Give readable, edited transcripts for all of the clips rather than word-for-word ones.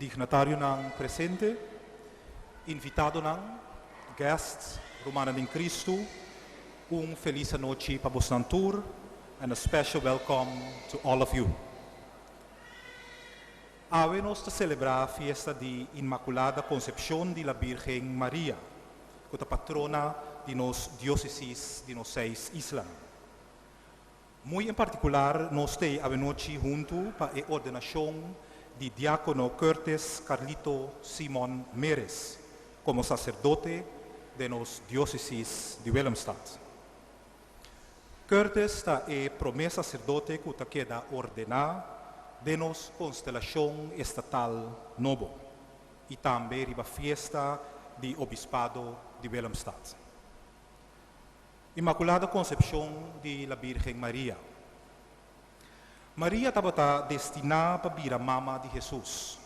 Dignatarionan presente, invitadonan, guests, rumannan den Cristo, un feliz anochi pa bosnan tur and a special welcome to all of you. Awe nos ta celebra fiesta di Inmaculada Concepcion di la Birgen Maria, cu ta patrona di nos diocesis di nos seis islanan. Muy en partikular nos t'ei awenochi huntu pa e ordenashon di Diákono Curtis Carlito Simon Meres komo saserdote den nos Diósesis di Willemstad. Curtis ta e promé saserdote ku ta keda ordená den nos konstelashon estatal nobo i tambe riba fiesta di Obispado di Willemstad. Inmaculada Concepcion di la Birgen Maria. Maria tabata destiná pa bira mama di Hesus.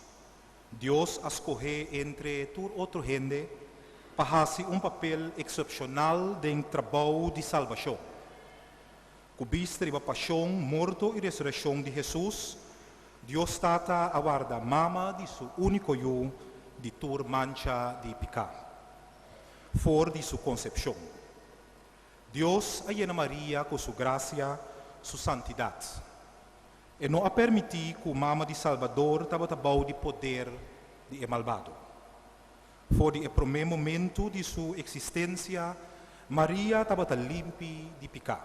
Dios a skohé entre tur otro hende pa hasi un papel eksepshonal den trabou di salbashon. Ku bista riba pashon, morto i resurekshon di Hesus, Dios Tata a warda mama di su úniko Yu di tur mancha di piká. For di su konsepshon. Dios a yena Maria ku su grasia, su santidat. E no a permití ku mama di Salbador tabata bou di poder di e malbado. For di e promé momentu di su eksistensia, Maria tabata limpi di piká.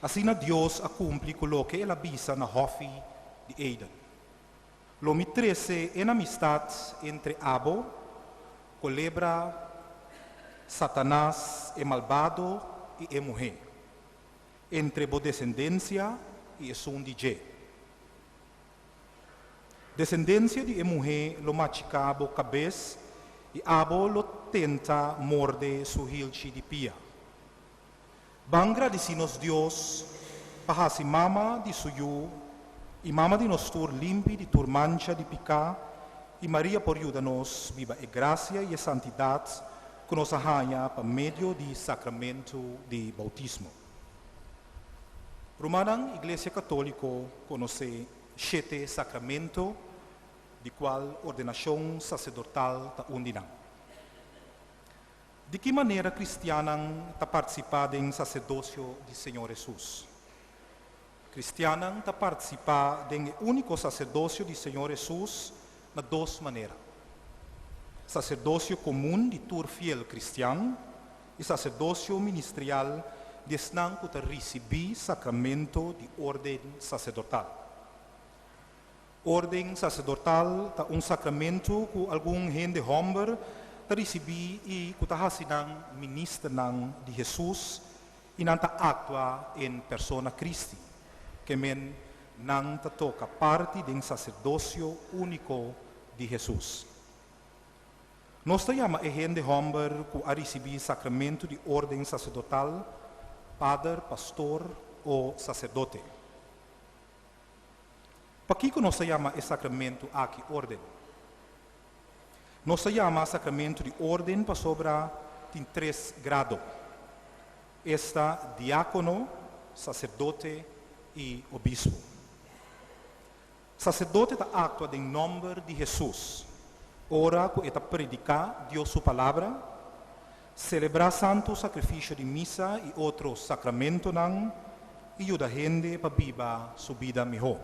Asina Dios a kumpli ku loke el a bisa na hòfi di Eden. Lo mi trese enamistat entre abo, kolebra, Satanas, e malbado i e muhé, entre bo desendensia i esun di dje. Desendensia di e muhé lo machiká bo kabes i abo lo tenta morde su hilchi di pia. Ban gradisí nos Dios pa hasi mama di su Yu i mama di nos tur limpi di tur mancha di piká i Maria por yuda nos biba e grasia i e santidat ku nos a haña pa medio di sakramentu di boutismo. Rumannan, Iglesia Katóliko konosé shete sakramento di kual ordenashon sasedortal ta un di nan. Di ki manera kristiannan ta partisipá den saserdosio di Señor Hesus? Kristiannan ta partisipá den e úniko saserdosio di Señor Hesus na dos manera, saserdosio komun di tur fiel kristian i saserdosio ministrial di esnan ku ta risibí sakramento di órden saserdotal. Orden saserdotal ta un sakramentu ku algun hende hòmber ta risibí i ku ta hasi nan ministernan di Hesus i nan ta aktua en persona Kristi, ke men nan ta toka parti den saserdosio úniko di Hesus. Nos ta yama e hende hòmber ku a risibí sakramentu di orden saserdotal pader, pastor o saserdote. Pakiko nos ta yama e sakramentu aki orden? Nos ta yama sakramentu di orden pasobra tin tres grado, esta diákono, saserdote i obispu. Saserdote ta aktua den nòmber di Hesus ora ku e ta prediká Dios su palabra, selebrá santu sakrifisio di misa i otro sakramentonan i yuda hende pa biba su bida mihó.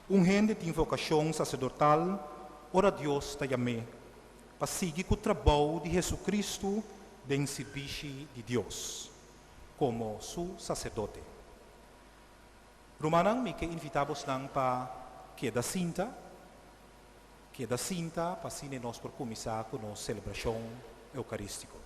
Un hende tin vokashon saserdotal ora Dios ta yam'é pa sigui ku trabou di Hesukristu den sirbishi di Dios komo su saserdote. Rumannan, mi ke invitá bosnan pa keda sinta. Keda sinta pa asina nos por kuminsá ku nos selebrashon eukarístiko.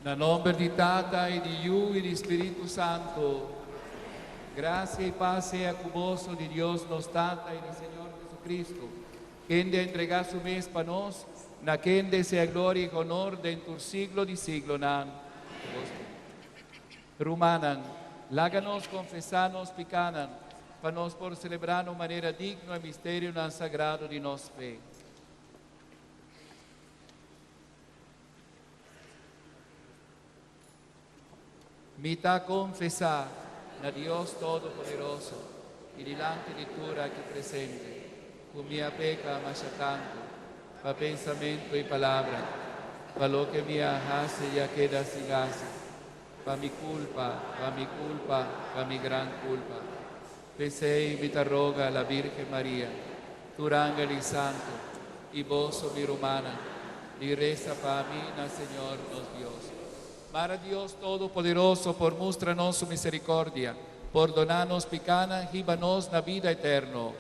Na nòmber di Tata i di Yu i di Spiritu Santu. Grasia i pas sea ku boso di Dios nos Tata i di Señor Jesucristo, kende a entregá su mes pa nos, na kende sea gloria i honor den tur siglo di siglonan. Rumannan, laga nos konfesá nos pikánan, pa nos por selebrá na un manera digno e misterionan sagrado di nos fe. Mi ta konfesá na Dios Todopoderoso i dilanti di tur aki presente, ku mi a peka masha tantu, pa pensamentu i palabra, pa loke mi a hasi i a keda sin hasi, pa mi kulpa, pa mi kulpa, pa mi gran kulpa. P'esei mi ta roga la Bírgen Maria, tur angel i santu, i boso, mi rumannan, di resa pa mi na Señor nos Dios. Mara Dios Todopoderoso por mustra nos su misericordia, pordona nos picanan, hiba nos na bida eterno.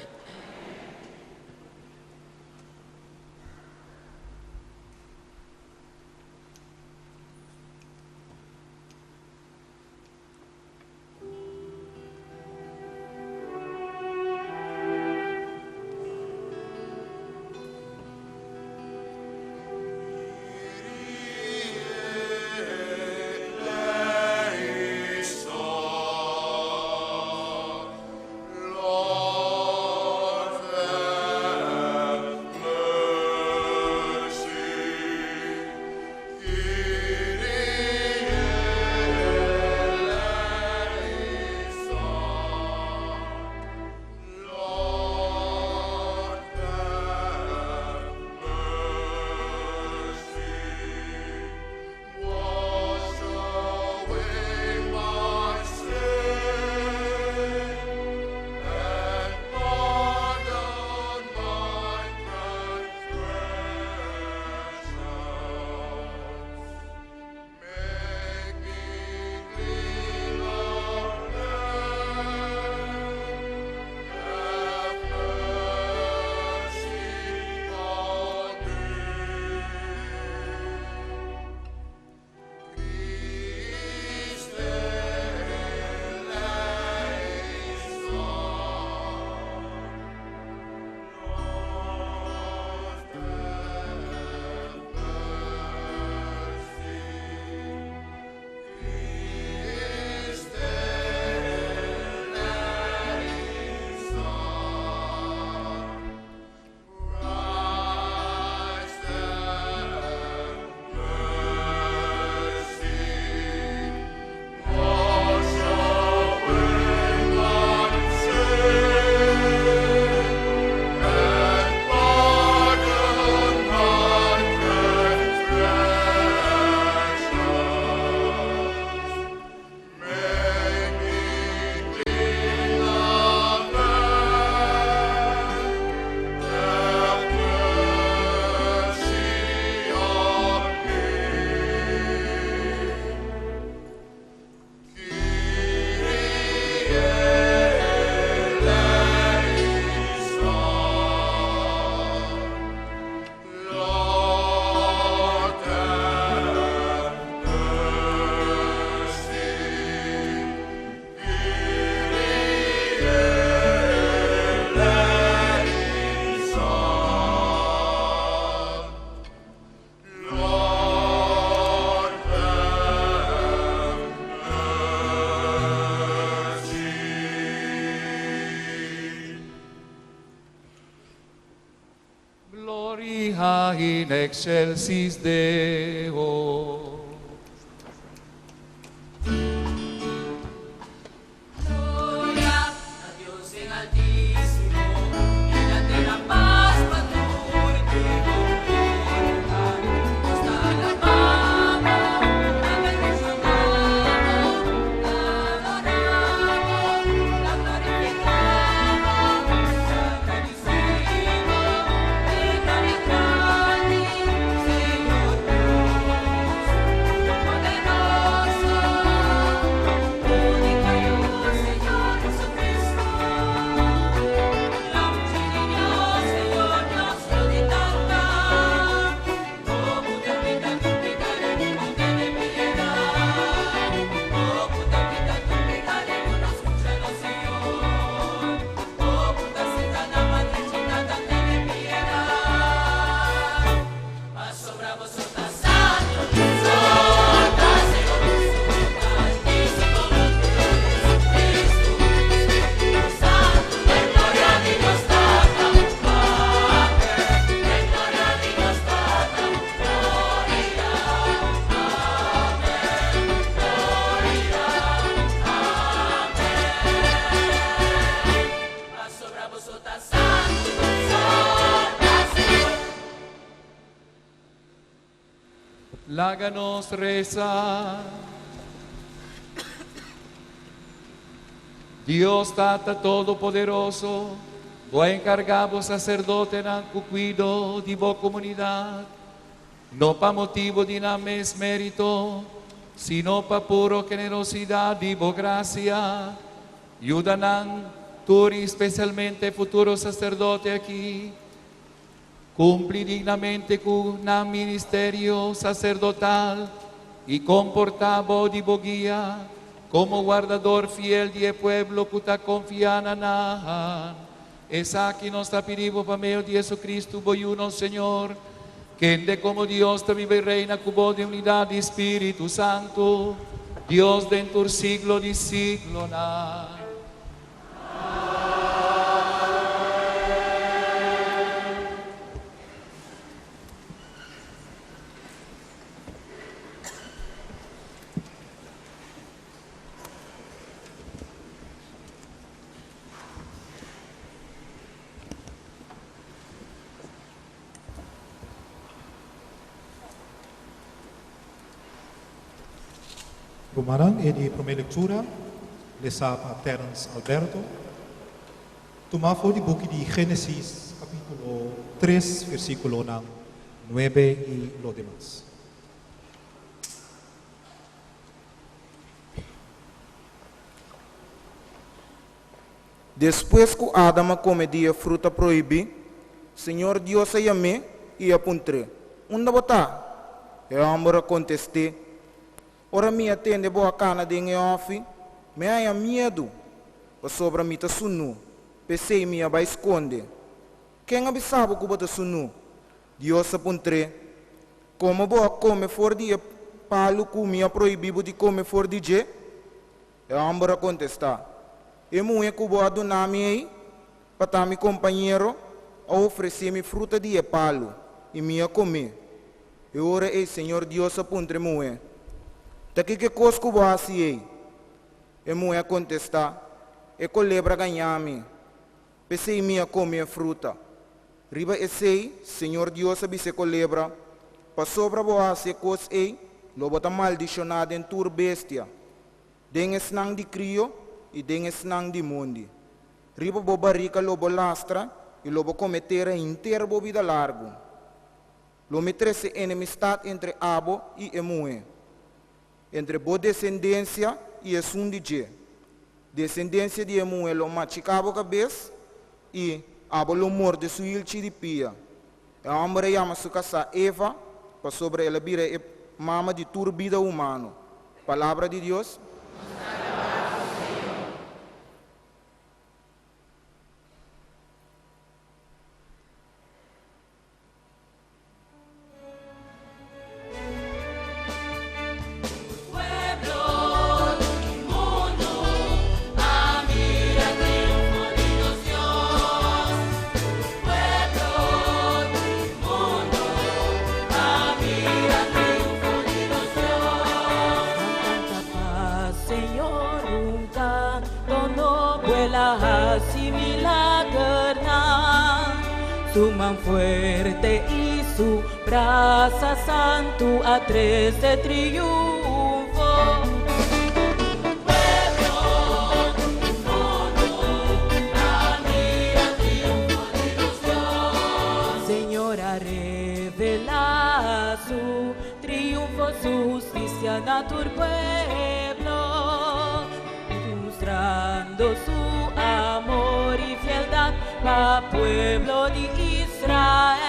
Gloria in excelsis Deo. Gloria na Dios den altísimo, i na tera pas pa tur ku konforta. Nos ta alabá Bo, ta bendishoná Bo, ta adorá Bo, ta glorifiká Bo, ta gradisí Bo, e ta grandi, Señor Dios. Laga nos resa. Dios Tata Todopoderoso, Bo a enkargá Bo saserdotenan ku kuido di Bo komunidat, no pa motibu di nan mes mérito, sino pa puro generosidat di Bo grasia. Yuda nan tur i spesialmente e futuro saserdote aki, Kumpli dignamente ku nan ministerio saserdotal i komportá bou di bo guia komo wardador fiel di e pueblo ku ta konfiá na nan. Esaki nos ta pidi bo pa medio di Jesucristo, bo Yu, nos Señor, kende komo Dios ta biba i reina ku bo den unidat di Spiritu Santu, Dios den tur siglo di siglonan. Rumannan, e di promé lektura lesá pa Terence Alberto, tumá for di buki di Génesis kapítulo tres versíkulonan nuebe i lo demas. Despues ku Adam a kome di e fruta prohibí, Señor Dios a yam'é i a puntr'é, Unda bo ta? E hòmber a kontest'é, Ora mi a tende bo a kana den e hòfi, mi a haña miedu, pasobra mi ta sunú, p'esei mi a bai skonde. Ken a bisa bo ku bo ta sunú? Dios a puntr'é, Komo bo a kome for di e palu ku mi a prohibí bo di kome for di dje? E hòmber a kontestá, E muhé ku bo a duna mi ei pa ta mi kompañero a ofresé mi fruta di e palu, i mi a kom'é. E ora ei Señor Dios a puntra e muhé, Ta kiko e kos ku bo a hasi ei? E muhé a kontestá, E kolebra a gañá mi, p'esei mi a kome e fruta. Riba esei, Señor Dios a bisa e kolebra, Pasobra bo a hasi e kos ei, lo bo ta maldishoná den tur bestia, den esnan di krio i den esnan di mondi. Riba bo barika lo bo lastra i lo bo kome tera henter bo bida largu. Lo mi trese enemistat entre abo i e muhé, entre bo desendensia i esun di dje. Desendensia di e muhé lo machiká bo kabes i abo lo morde su hilchi di pia. E hòmber a yama su kasá Eva, pasobra el a bira e mama di tur bida humano. Palabra di Dios. Su man fuerte i su brasa santu a trese triunfo. Pueblo di mundu a mira triunfo di nos Dios. Señor a revelá su triunfo, su hustisia na tur pueblo. Mustrando su amor i fieldat pa pueblo di Israel.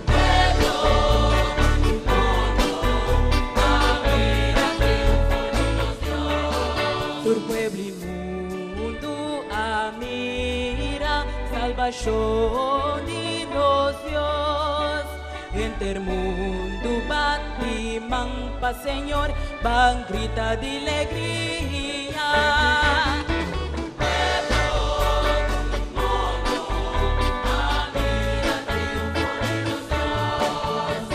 Pueblo di mundu a mira triunfo di nos Dios. Tur pueblo i mundu a mira salbashon di nos Dios. Henter mundu bati man pa Señor, ban grita di legria. Pueblo di mundu a mira triunfo di nos Dios.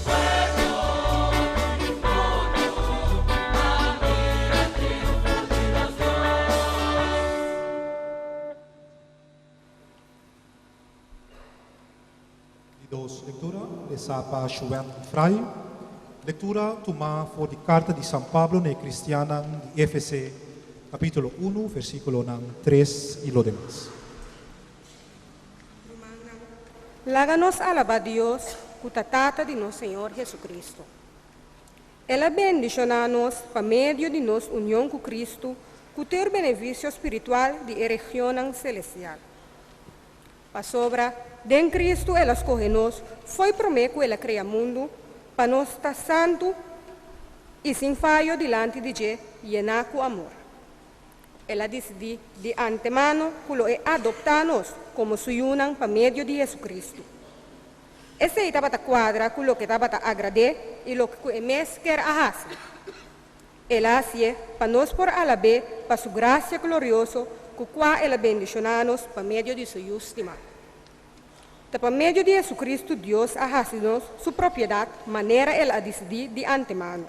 Pueblo di mundu a mira triunfo di nos Dios. Di dos. Dos lectura, lesá pa Shuwen Fry. Lectura tumá for di Carta di San Pablo na e Cristiannan di Efese, capítulo unu, versículonan tres y lo demas. Rumannan, laga nos alabá Dios ku ta Tata di nos Señor Hesu-Kristu. El a bendishoná nos pa medio di nos union ku Kristu ku tur benefisio spiritual di e regionnan selestial. Pasobra den Kristu el a skohe nos fo'i promé ku el a krea mundu, pa nos ta santu i sin fayo dilanti di dje, yená ku amor. El a disidí di antemano ku lo e adoptá nos komo su yunan pa medio di Hesu-Kristu. Esei tabata kuadra ku loke tabata agrad'é i loke ku e mes ker a hasi. El a hasié pa nos por alab'é pa su grasia glorioso ku kua el a bendishoná nos pa medio di su Yu stimá. Ta pa medio di Hesu-Kristu Dios a hasi nos su propiedat manera el a disidí di antemano.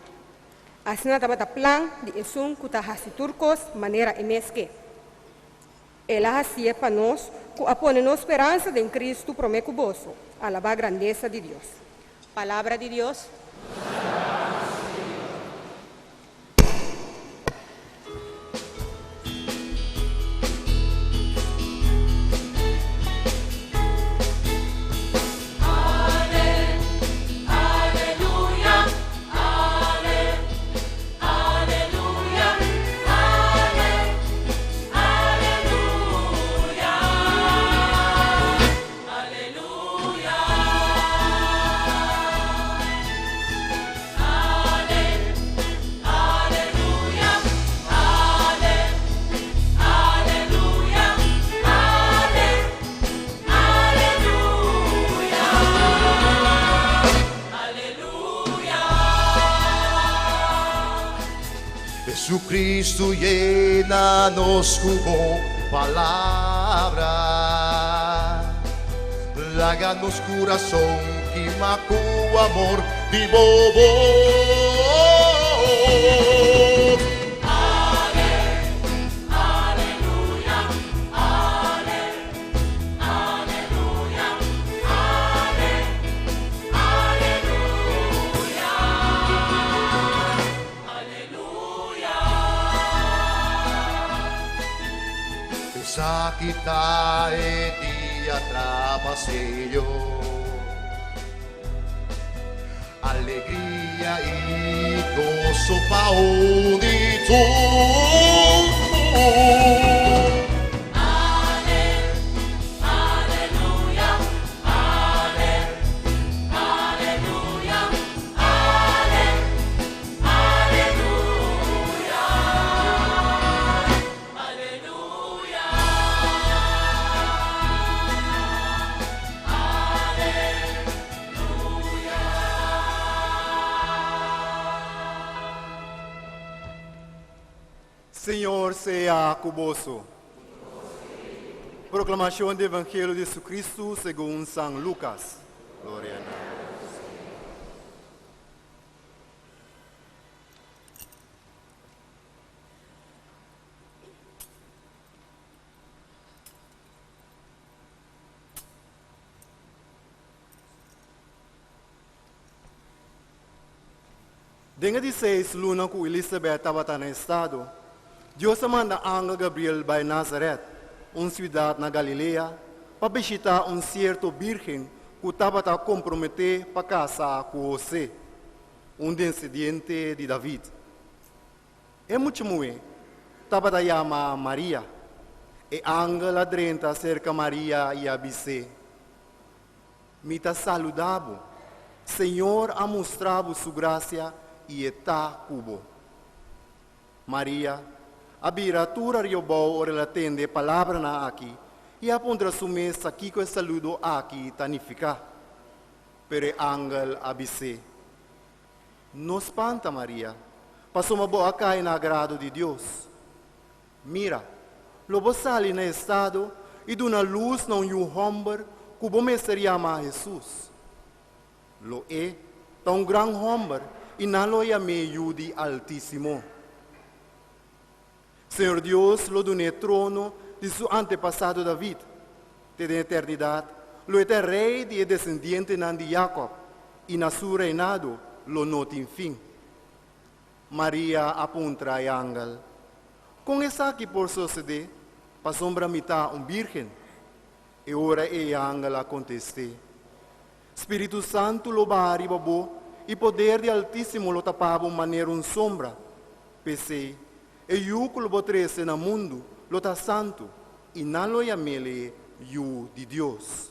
Asina tabata plan di esun ku ta hasi tur kos manera e mes ke. El a hasié pa nos ku a pone nos speransa den Kristu promé ku boso, alabá grandesa di Dios. Palabra di Dios. Jesucristo yena nos cu bo palabra. Laga nos curason kima cu amor di bo voz. Esaki ta e dia trapa Señor. Alegria i goso pa un i tur. Señor sea ku boso. Proklamashon di Evangelio di Jesucristo segun San Lucas. Gloria na bo, Señor. Den e di seis luna ku Elisabet tabata na estado, Dios a manda angel Gabriel bai Nazaret, un siudat na Galilea, pa bishitá un sierto bírgen ku tabata komprometé pa kasa ku Hosé, un desendiente di David. E mucha muhé tabata yama Maria. E angel a drenta serka Maria i a bis'é, Mi ta saludá bo. Señor a mustra bo su grasia i e ta ku bo. Maria a bira tur ariobou ora el a tende e palabranan aki i a puntra su mes sa kiko e saludo aki ta nifiká. Pero e angel a bis'é, No spanta, Maria, pasobra bo a kai na agrado di Dios. Mira, lo bo sali na estado i duna lus na un yu hòmber ku bo mester yama Hesus. Lo e ta un gran hòmber i nan lo yam'é Yu di Altísimo. Señor Dios lo dun'é trono di su antepasado David te den eternidat. lo e ta rei di e desendientenan di Jakòb, i na su reinado lo no tin fin. Maria a puntra e angel, Kon esaki por sosodé, pasobra mi ta un bírgen? E ora ei e angel a kontest'é, Spiritu Santu lo baha riba bo, i poder di Altísimo lo tapa bo manera un sombra. P'esei, e yu ku lo bo trese na mundu lo ta santu, i nan lo yam'é Yu di Dios.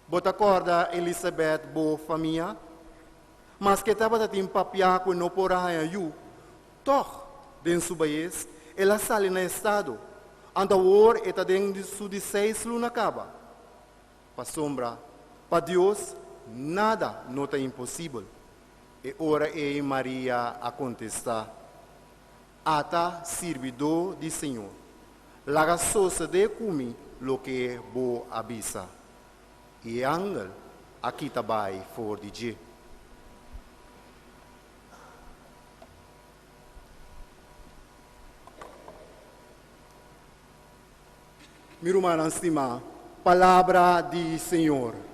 Bo ta kòrda Elisabèt bo famia? Maske tabata tin papiá ku e no por a haña yu, tòg den su bayes el a sali na estado, anto awor e ta den su di seis luna kaba. Pasobra pa Dios nada no ta imposibel. E ora ei Maria a kontestá, Ata sirbidó di Señor. Laga sosodé ku mi loke bo a bisa. I e angel a kita bai for di dje. Mi rumannan stimá, palabra di Señor.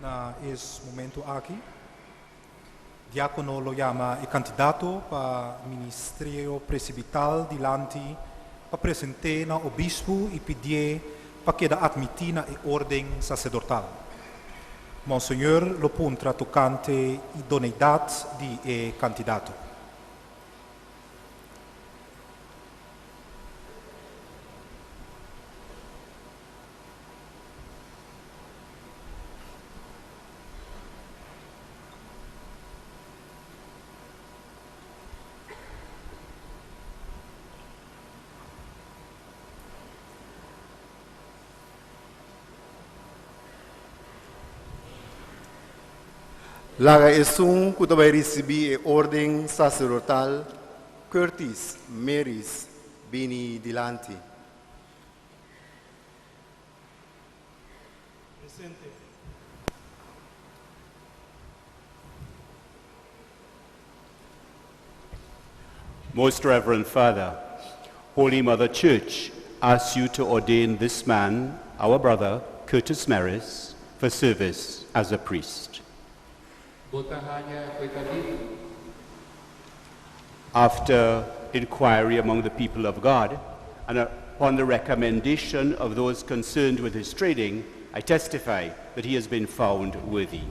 Na es momento aki, diakono lo yama e kandidato pa ministerio presibital dilanti pa present'é na obispu i pidié pa keda atmití na e órden sasedortal. Monseñor lo puntra tokante idoneidat di e kandidato. Laga esun ku ta bai risibí e órden saserdotal, Curtis Meris, bini dilanti. Presente. Most Reverend Father, Holy Mother Church asks you to ordain this man, our brother, Curtis Meris, for service as a priest. Bo ta haña ku e ta digno. After inquiry among the people of God, and upon the recommendation of those concerned with his training, I testify that he has been found worthy.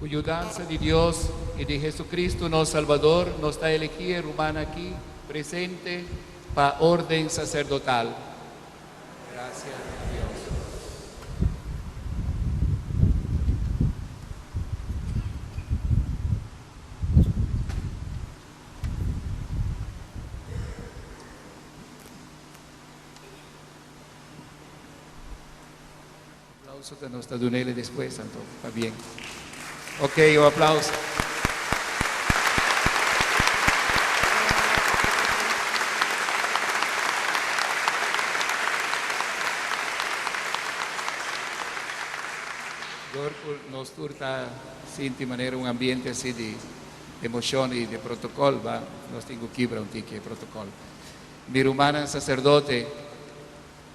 Ku yudansa di Dios i di Hesu-Kristu nos Salbador, nos ta elegí e ruman akí presente pa órden saserdotal. Gracia na Dios. Aplauso ta nos ta dunele despues anto pa bien. Ok, un aplauso. Dor cu nos tur ta sinti manera un ambiente así di emocion y di protocol, ba, nos tin cu kibra un tiki e protocol. Mi rumannan sacerdote,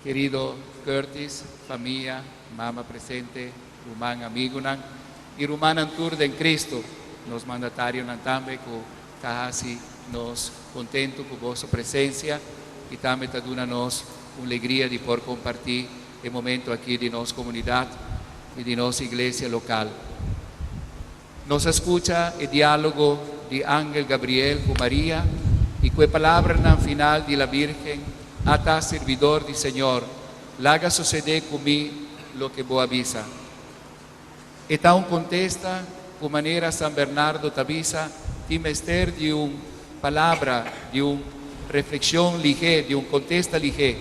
Kerido Curtis, famia, mama presente, ruman, amigunan i rumannan tur den Cristo, nos mandatarionan tambe ku ta hasi nos kontentu ku boso presensia i tambe ta duna nos un legria di por kompartí e momento aki di nos komunidat i di nos iglesia lokal. Nos a skucha e diálogo di Angel Gabriel ku Maria i ku e palabranan final di la Bírgen, Ata sirbidor di Señor, laga susedé ku mi loke bo a bisa. E ta un kontesta ku manera San Bernardo ta bisa, tin mester di un palabra, di un reflekshon lihé, di un kontesta lihé,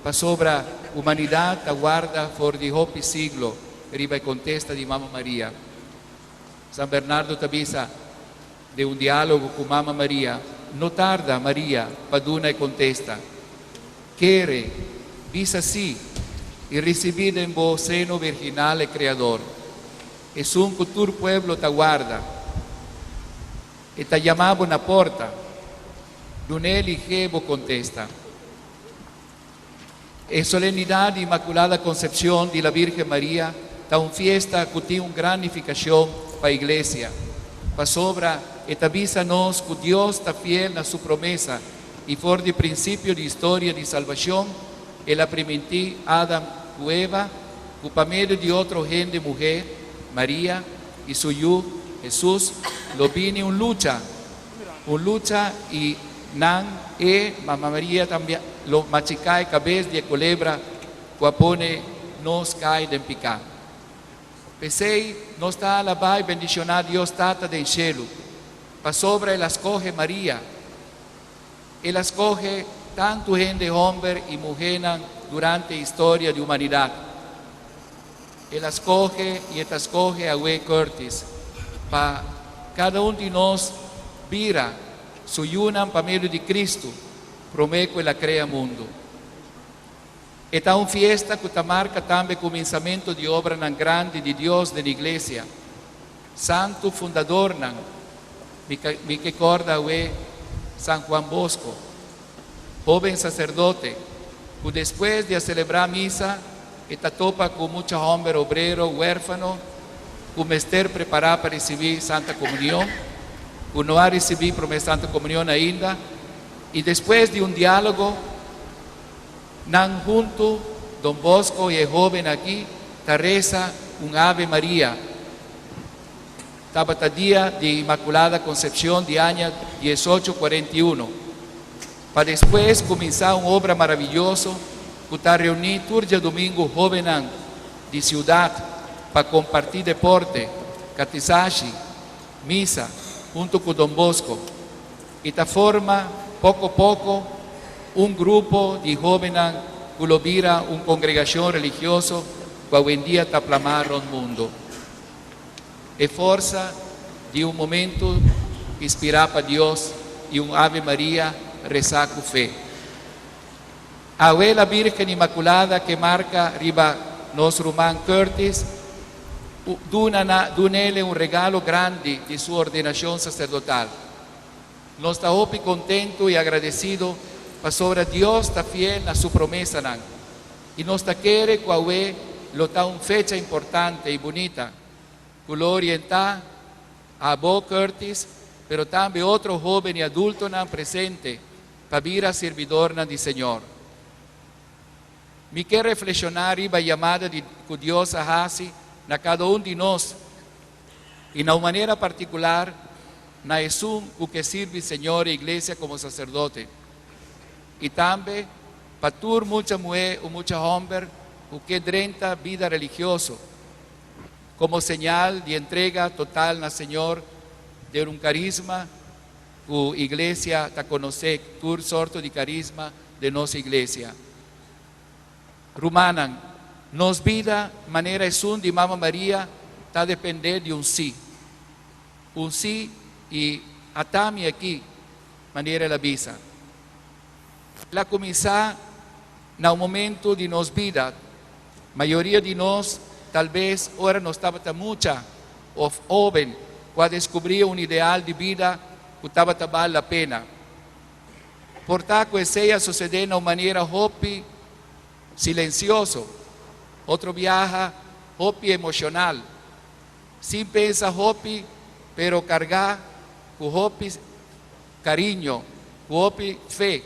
pasobra humanidat ta warda for di hopi siglo riba e kontesta di Mama Maria. San Bernardo ta bisa den un diálogo ku Mama Maria, No tarda, Maria, pa duna e kontesta. Kere, bisa sí, i risibí den bo seno virginal e Kreador, esun ku tur pueblo ta warda. E ta yama bo na porta. Dun'é lihé bo kontesta. E solemnidat di Inmakulada Konsepshon di la Virgen Maria ta un fiesta ku tin un gran nifikashon pa Iglesia, pasobra e ta bisa nos ku Dios ta fiel na su promesa i for di prinsipio di historia di salbashon el a primintí Adam ku Eva ku pa medio di otro hende muhé, Maria, i su yu, Hesus, lo bini un lucha Un lucha i nan e Mama Maria tambe lo machiká e kabes di e kolebra ku a pone nos kai den piká. P'esei nos ta alabá i bendishoná Dios Tata den shelu, pasobra el a skohe Maria. El a skohe tantu hende hòmber i muhénan durante historia di humanidat. El a skohe i e ta skohe awe Curtis pa kada un di nos bira Su yunan pa medio di Cristo promé ku El a krea mundu. E ta un fiesta ku ta marka tambe kuminsamentu di obranan grandi di Dios den Iglesia. Santu fundadornan, mi mi ke kòrda awe San Juan Bosco, Hoben sacerdote cu despues di a celebra misa e ta topa cu mucha homber obrero huerfano cu mester prepara pa ricibi Santa Comunion, cu no a ricibi Prome Santa Comunion ainda, y despues di un dialogo nan hunto Don Bosco y e hoben aki ta reza un Ave Maria. Tabata dia di Inmaculada Concepcion di aña diesocho cuarenta i uno, pa despues cuminsa un obra maravilloso cu ta reuni tur djadomingo hobennan di ciudad pa comparti deporte, catisashi, misa hunto cu Don Bosco y ta forma poco poco un grupo di hobennan cu lo bira un congregacion religioso cu awendia ta plama rond mundo. E forsa di un momentu inspirá pa Dios i un Ave Maria resá ku fe. Awe la Bírgen Inmakulada ke marka riba nos ruman Curtis duna na dunele un regalo grandi di su ordenashon saserdotal. Nos ta hopi kontentu i agradesido pasobra Dios ta fiel na su promesanan. I nos ta kere ku awe lo ta un fecha importante i bunita ku lo orientá abo, Curtis, pero tambe otro hóben i adultonan presente pa bira sirbidornan di Señor. Mi ke reflekshoná riba e yamada di ku Dios a hasi na kada un di nos i na un manera partikular na esun ku ke sirbi Señor i Iglesia komo saserdote. I tambe pa tur mucha muhé u mucha hòmber ku ke drenta bida religioso komo señal di entrega total na Señor den un karisma ku Iglesia ta konosé, tur sorto di karisma den nos Iglesia. Rumannan, nos bida manera esun di Mama Maria ta dependé di un sí. Un sí i atami aki, manera el a bisa. El a kuminsá na un momentu di nos bida. Mayoria di nos, talbes ora nos tabata mucha òf hóben, ku a deskubrí un ideal di bida ku tabata bal la pena. Por ta ku esei a susedé na un manera hopi silensioso, otro biaha hopi emoshonal, sin pensa hopi pero kargá ku hopi kariño. Ku hopi fe,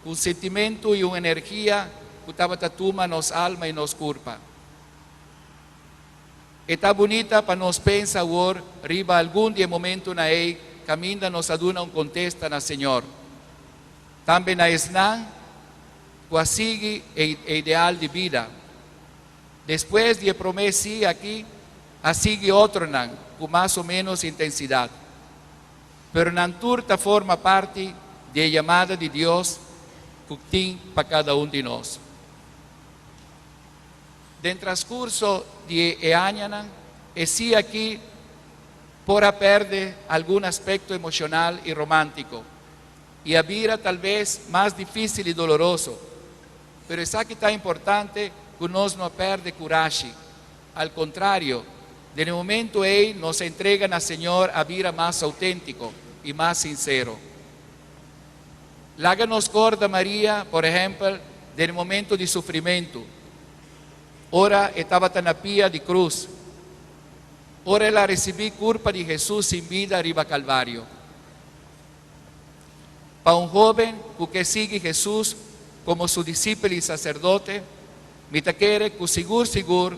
ku un sentimentu i un energia ku tabata tuma nos alma i nos kurpa. E ta bunita pa nos pensa awor riba algun di e momentunan ei kaminda nos a duna un kontesta na Señor. Tambe na esnan ku a sigui e ideal di bida. Despues di e promé sí aki a sigui otronan ku mas o ménos intensidat. Pero nan tur ta forma parti di e yamada di Dios ku tin pa kada un di nos. Den transkurso di e añanan, e sí aki por a pèrdè algun aspekto emoshonal i romántiko i a bira talbes mas difísil i doloroso. Pero esaki ta importante ku nos no a pèrdè kurashi. Al kontrario, den e momentu ei nos entrega na Señor a bira mas outéntiko i mas sinsero. Laga nos kòrda Maria, por ehèmpel, den e momentu di sufrimentu, ora e tabata na pia di krus, ora el a risibí kurpa di Hesus sin bida riba Kalvario. Pa un hóben ku ke sigui Hesus komo su disipel i saserdote, mi ta kere ku sigur sigur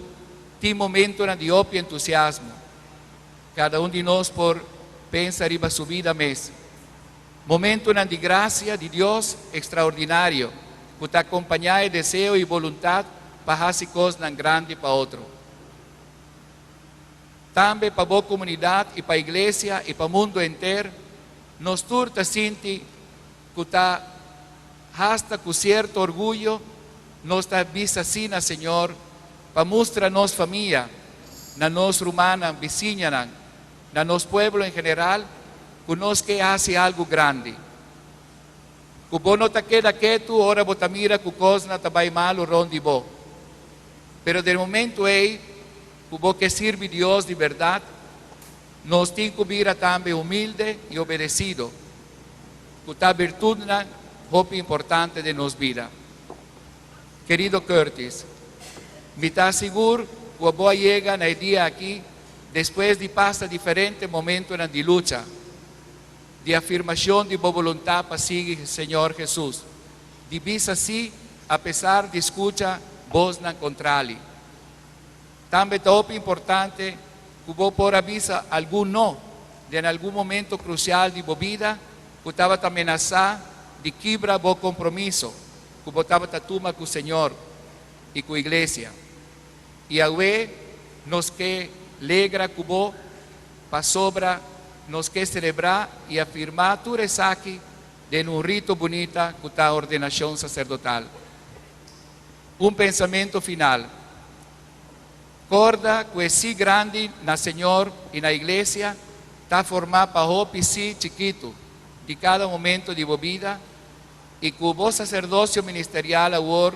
tin momentunan di hopi entusiasmo. Kada un di nos por pensa riba su bida mes. Momentunan di grasia di Dios ekstraordinario ku ta akompañá e deseo i boluntat pa hasi kosnan grandi pa otro. Tambe pa bo komunidat i pa iglesia i pa mundu henter, nos tur ta sinti ku ta hasta ku sierto orguyo nos ta bisa sí na Señor pa mustra nos famia, na nos rumannan, bisiñanan, na nos pueblo en general ku nos ke hasi algu grandi. Ku bo no ta keda ketu ora bo ta mira ku kosnan ta bai malu rònt di bo. Pero den momentu ei ku bo ke sirbi Dios di bèrdat, nos tin ku bira tambe humilde i obedesido, ku ta birtutnan hopi importante den nos bida. Kerido Curtis, mi ta sigur ku abo a yega na e dia aki despues di pasa diferente momentunan di lucha, di afirmashon di bo boluntat pa sigui Señor Hesus, di bisa sí apesar di skucha bosnan kontrali. Tambe ta hopi importante ku bo por a bisa algun no den algun momento krusial di bo bida ku tabata menasá di kibra bo kompromiso ku bo tabata tuma ku Señor i ku iglesia. I awe nos ke legra ku bo pasobra nos ke selebrá i afirmá tur esaki den un rito bunita ku ta ordenashon saserdotal. Un pensamentu final. Korda ku e sí grandi na Señor i na Iglesia ta formá pa hopi sí chikitu di kada momento di bo bida i ku bo saserdosio ministerial awor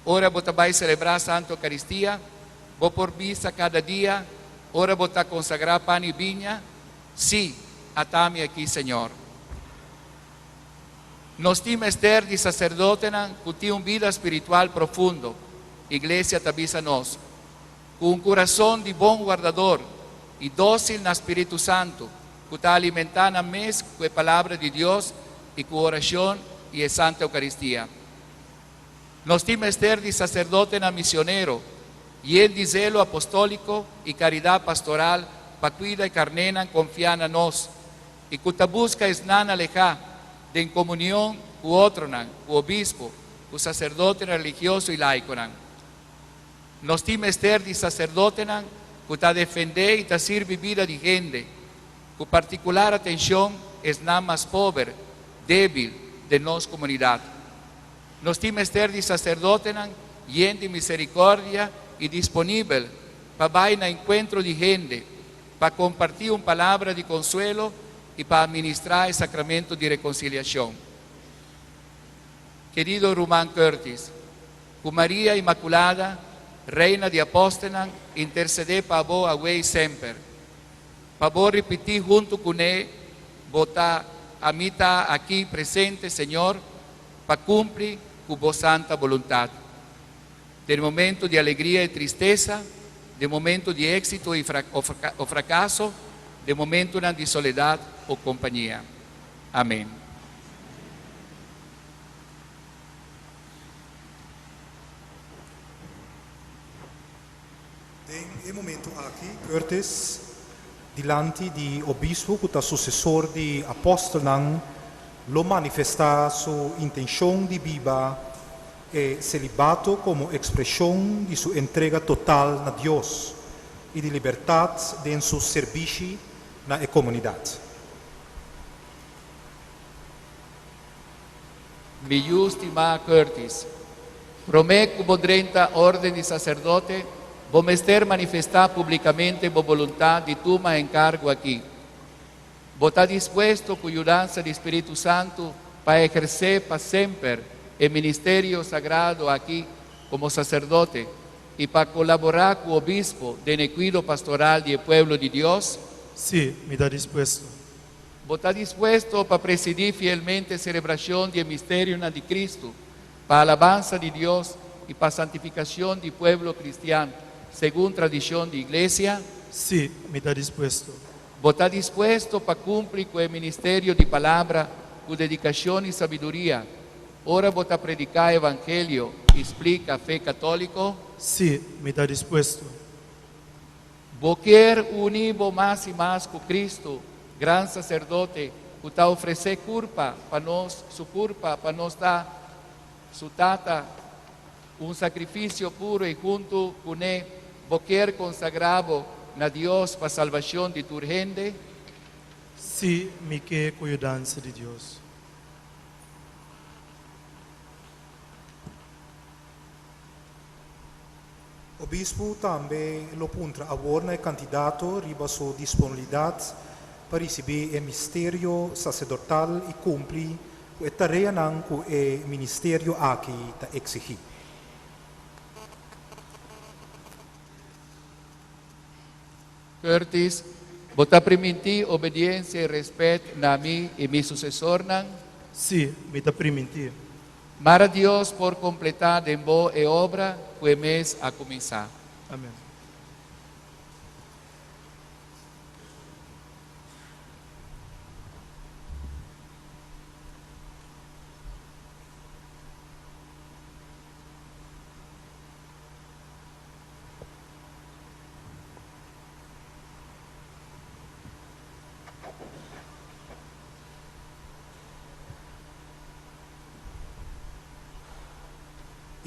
ora bo ta bai selebrá Santu Eukaristia bo por bisa kada dia ora bo ta konsagrá pan i biña, Sí, ata mi aki Señor. Nos tin mester di saserdotenan ku tin un bida spiritual profundo, Iglesia ta bisa nos, ku un kurason di bon wardador i dósil na Spiritu Santu, ku ta alimentá nan mes ku e Palabra di Dios i ku orashon i e Santa Eukaristia. Nos tin mester di saserdotenan misionero, yen di zelo apostóliko i karidat pastoral pa kuida e karnénan konfiá na nos, i ku ta buska esnan alehá den komunion ku otronan, ku obispo, ku saserdotenan religioso i laikonan. Nos tin mester di saserdotenan ku ta defendé i ta sirbi bida di hende, ku partikular atenshon esnan mas pober, débil, den nos komunidat. Nos tin mester di saserdotenan yen di miserikòrdia i disponibel pa bai na enkuentro di hende, pa kompartí un palabra di konsuelo i pa administrá e sakramento di rekonsiliashon. Kerido Ruman Curtis, ku Maria Inmakulada, Reina di Apòstelnan, intersedé pa bo awe i semper. Pa bo ripití huntu kuné, Bo ta, ami ta aki presente, Señor, pa kumpli ku bo santa boluntat. Den momento di alegria i tristesa, den momento di éksito i o frakaso, den momentonan di soledat o kompania. Amén. Awoki Curtis dilanti di obispo ku ta susesor di apòstelnan lo manifestá su intenshon di biba e selibato komo ekspreshon di su entrega total na Dios i di libertat den su serbishi na e komunidat. Mi yu stimá Curtis, promé ku bo drenta órden di saserdote, bo mester manifestá públikamente bo boluntat di tuma e enkargo akí. Bo ta dispuesto ku yudansa di Spiritu Santu pa ehersé pa semper e ministerio sagrado akí komo saserdote i pa kolaborá ku obispo den e kuido pastoral di e pueblo di Dios? Sí, mi ta dispuesto. Bo ta dispuesto pa presidí fielmente selebrashon di e misterionan di Kristu, pa alabansa di Dios i pa santifikashon di pueblo kristian, segun tradishon di Iglesia? Sí, mi ta dispuesto. Bo ta dispuesto pa kumpli ku e ministerio di palabra ku dedikashon i sabiduria, ora bo ta prediká evangelio i splika fe katóliko? Sí, mi ta dispuesto. Bo kier uni bo mas i mas ku Kristu, Gran Saserdote, ku ta ofresé kurpa pa nos, su kurpa pa nos ta su Tata, un sakrifisio puru i huntu kuné bo kier konsagrá bo na Dios pa salbashon di tur hende? Sí, mi ke ku yudansa di Dios. Obispu tambe lo puntra awor na e kandidato riba su disponibilidat pa risibí e misterio saserdotal i kumpli ku e tareanan ku e ministerio aki ta eksigí. Curtis, bo ta primintí obediensia i rèspèt na mi i mi susesornan? Sí, mi ta primintí. Mara Dios por kompletá den bo e obra ku e mes a kuminsá. Amen.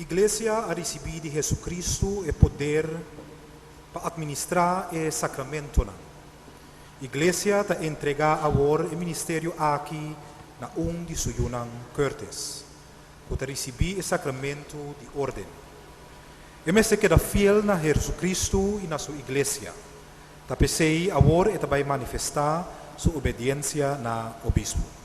Iglesia a risibí di Hesucristo e poder pa atministrá e sakramentonan. Iglesia ta entregá awor e ministerio aki na un di su yunan, Curtis, ku ta risibí e sakramentu di órden. E mester keda fiel na Hesucristo i na su Iglesia. Ta p'esei awor e ta bai manifestá su obediensia na obispu.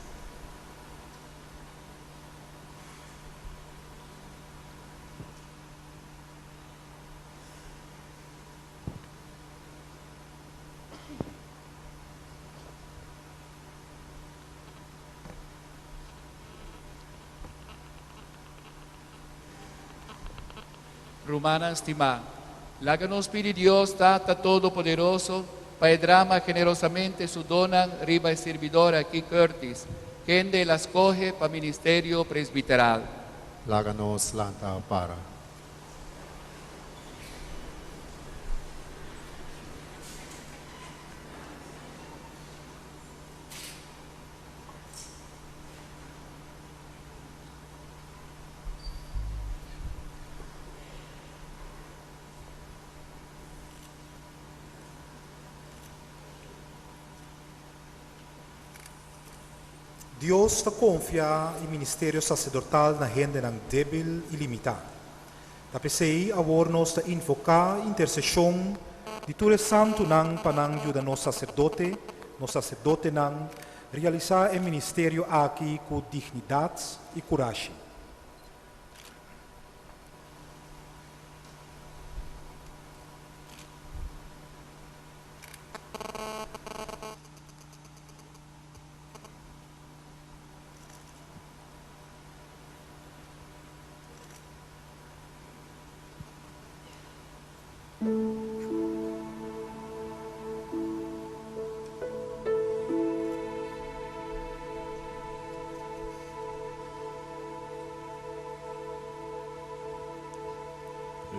Rumannan stimá, laga nos pidi Dios, Tata Todopoderoso, pa e drama generosamente su donnan riba e sirbidor aki Curtis, kende el a skohe pa ministerio presbiteral. Laga nos lanta para. Dios ta konfia e ministerio saserdotal na hendenan débil i limitá. Ta p'esei awor nos ta invoká interseshon di tur e santunan pa nan yuda nos saserdote, nos saserdotenan, Realisá e ministerio aki ku dignidat i kurashi.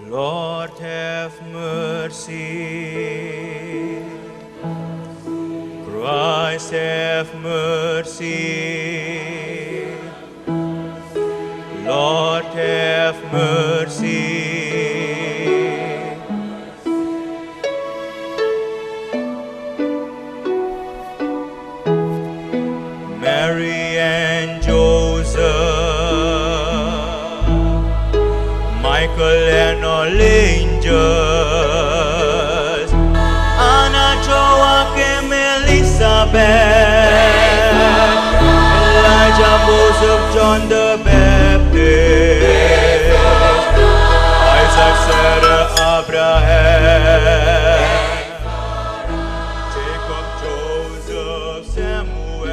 Lord have mercy. Christ have mercy. Lord have mercy. Mary and Joseph, Michael and all angels, Anna, Joachim, Elizabeth, Elijah, Moses, John the Baptist, Isaac, Sarah, Abraham. Jacob, Joseph, Samuel,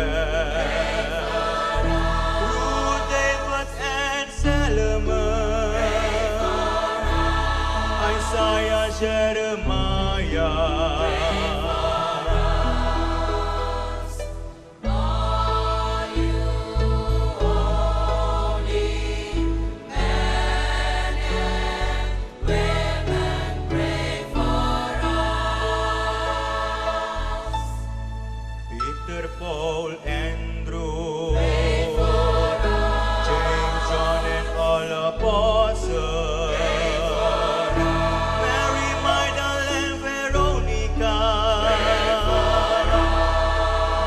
Ruth, David, and Solomon, Isaiah, Jeremiah. Peter, Paul, Andrew, James, John, and all apostles, Mary, Magdalene, Veronica,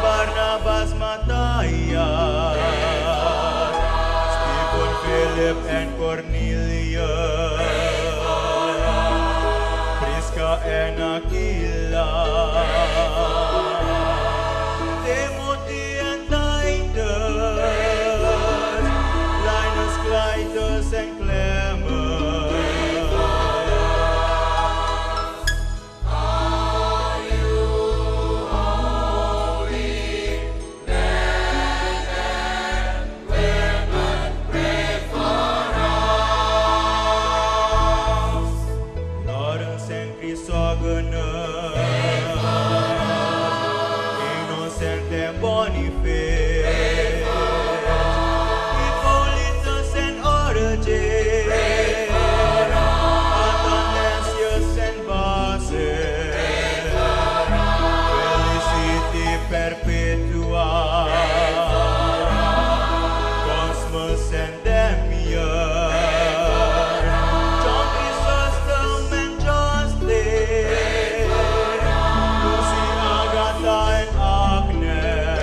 Barnabas, Matthias, Stephen, Philip, and Cornelius, Prisca and Aquila. Timothy and Titus, Linus, Clytus, and Clement. Lawrence and Chrysogonus, Innocent and Boniface, Hippolytus and Origen, Athanasius and Basil, Felicity Perpetua, Cosmas and Damian, John Chrysostom and Justin, Lucy, Agatha, and Agnes,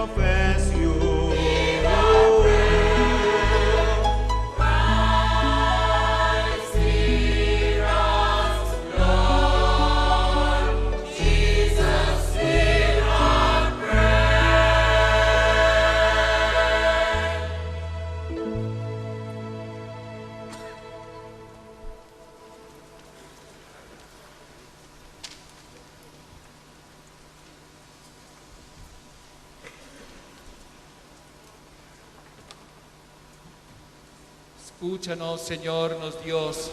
confess you. Christ, hear us, Lord. Jesus, hear our prayer. Escúchanos, Señor, nos Dios,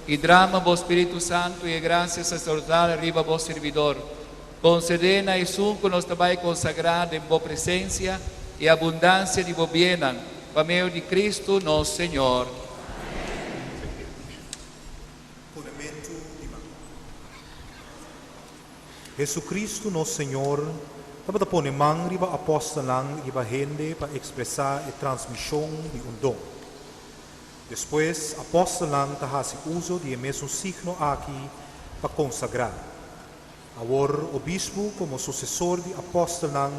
y drama vos Espíritu Santo y gracia sacerdotal arriba vos servidor. Concedena y sun con nos tabai consagrada en vos presencia y abundancia de vos bienan, pa medio de Cristo nos Señor. Ponementu di man. Jesucristo nos Señor tabata pone man riba apòstelnan i riba hende pa ekspresá e transmishon di un don. Despues apòstelnan ta hasi uso di e mesun signo aki pa konsagrá. Awor obispu komo susesor di apòstelnan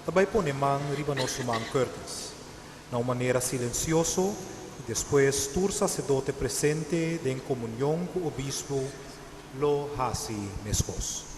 ta bai pone man riba nos ruman Curtis. Na un manera silensioso i despues tur sasedote presente den komunion ku obispu lo hasi meskos.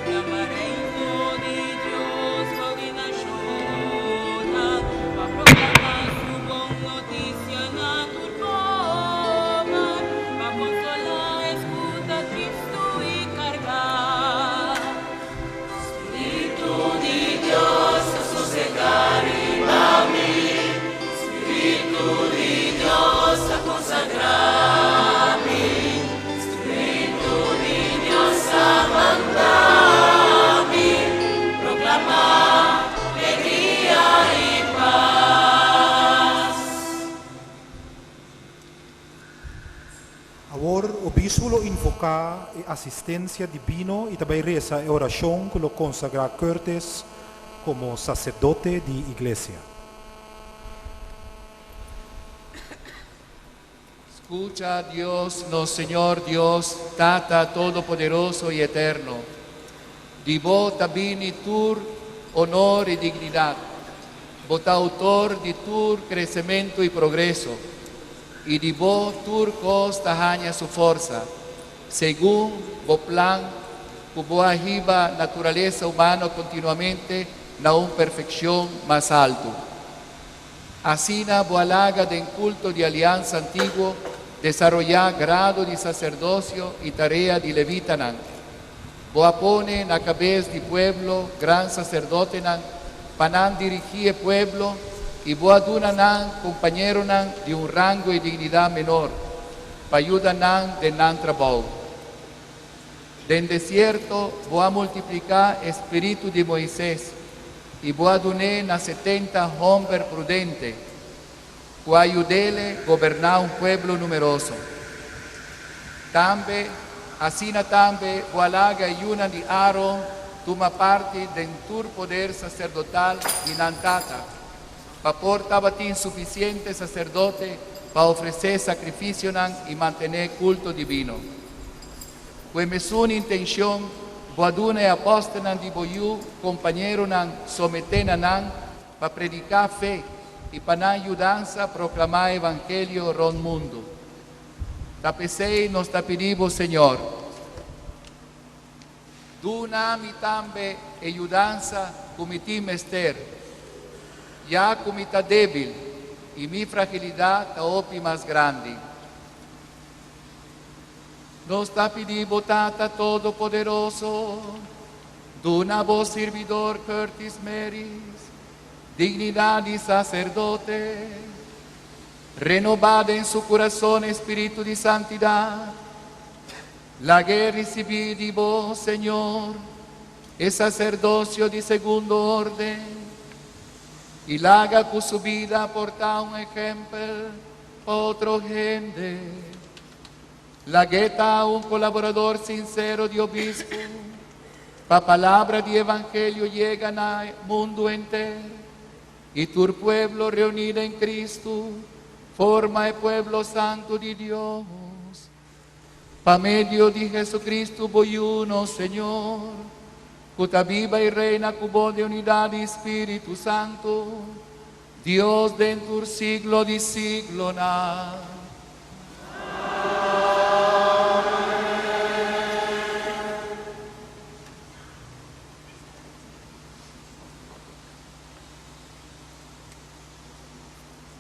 Proclama reino di Dios bou di nacionnan, Pa proclama su bon noticia na tur pober, Pa consola es cu ta tristo y carga. Spirito di Dios a sosega riba mi, Spirito di Dios a consagra mi, Spirito di Dios a manda mi, proclama alegria y paz. Awor, obispo lo invoca e asistencia divino y tambe resa e oracion cu lo consagra Curtis como sacerdote di iglesia. Escucha, Dios, nos Señor Dios, Tata Todopoderoso y Eterno. Di bo ta bini tur honor y dignidad. Bo ta autor di tur crecemento y progreso. Y di bo tur cos ta haña su forsa. Segun bo plan, cu bo a hiba naturalesa humano continuamente na un perfeccion mas halto. Asina bo a laga den culto di aliansa antiguo desaroya grado di sacerdocio y tarea di levitanan. Bo a pone na cabes di pueblo gran sacerdotenan pa nan dirigi e pueblo y bo a duna nan compañeronan di un rango y dignidad menor pa yuda nan den nan trabou. Den desierto bo a multiplica e spirito di Moises y bo a dun'e na 70 homber prudente cu a yud'e goberna un pueblo numeroso. Tambe, asina tambe, bo a laga e yiunan di Aaron tuma parti den tur poder sacerdotal di nan tata, pa por tabatin suficiente sacerdote pa ofrece sacrificionan y mantene culto divino. Cu e mesun intencion, bo a duna e apostelnan di bo Yiu, compañeronan somete na nan pa predica fe y pa nan yudansa proclama evangelio rond mundo. Ta p'esey nos ta pidi bo, Señor, duna mi tambe e yudansa cu mi tin mester, ya cu mi ta debil y mi fragilidad ta hopi mas grandi. Nos ta pidi bo, Tata Todopoderoso, duna bo sirbidor Curtis Meris, dignidad di sacerdote, renoba den su curason spirito di santidad, lag'e ricibi di bo, Señor, e sacerdocio di segundo orden, y laga cu su bida por ta un ehempel pa otro hende. Lag'e ta un colaborador sincero di obispo, pa palabra di evangelio yega na mundo henter, y tur pueblo reuni den Cristo forma e pueblo santo di Dios. Pa medio di Jesucristo, bo Yiu, nos Señor, cu ta biba y reina cu bo den unidad di Spirito Santo, Dios den tur siglo di siglonan.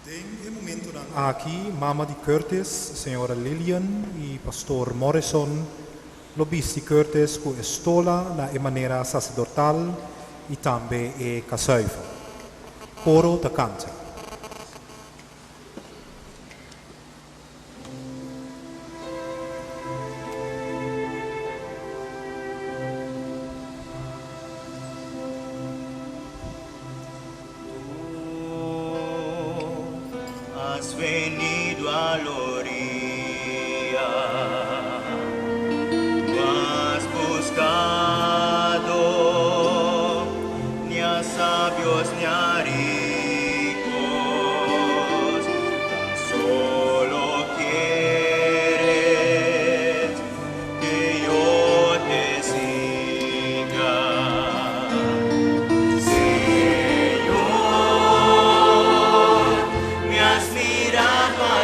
Den e momentonan aki, mama di Curtis, señora Lillian y pastor Morrison lo bisti Curtis cu estola na e manera sacerdotal y tambe e casuifa. Coro ta canta. Has venido a la orilla, no has buscado ni a sabios ni a ricos, tan solo quieres que yo te siga. Señor, me has mirado.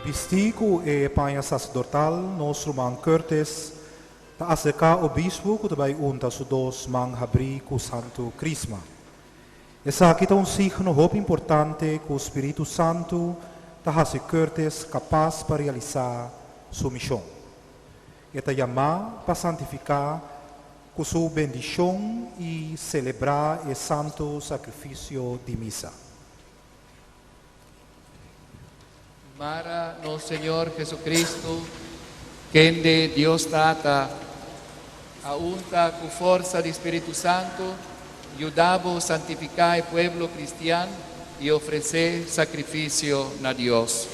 Bistí ku e paña saserdotal, nos ruman Curtis ta aserká obispu ku ta bai unta su dos man habrí ku Santu Krisma. Esaki ta un signo hopi importante ku Spiritu Santu ta hasi Curtis kapas pa realisá su mishon. E ta yamá pa santifiká ku su bendishon i selebrá e Santu Sakrifisio di Misa. Mara nos Señor Jesucristo, kende Dios Tata a unta ku forsa di Spiritu Santu, yuda bo santifiká e pueblo kristian i ofresé sakrifisio na Dios.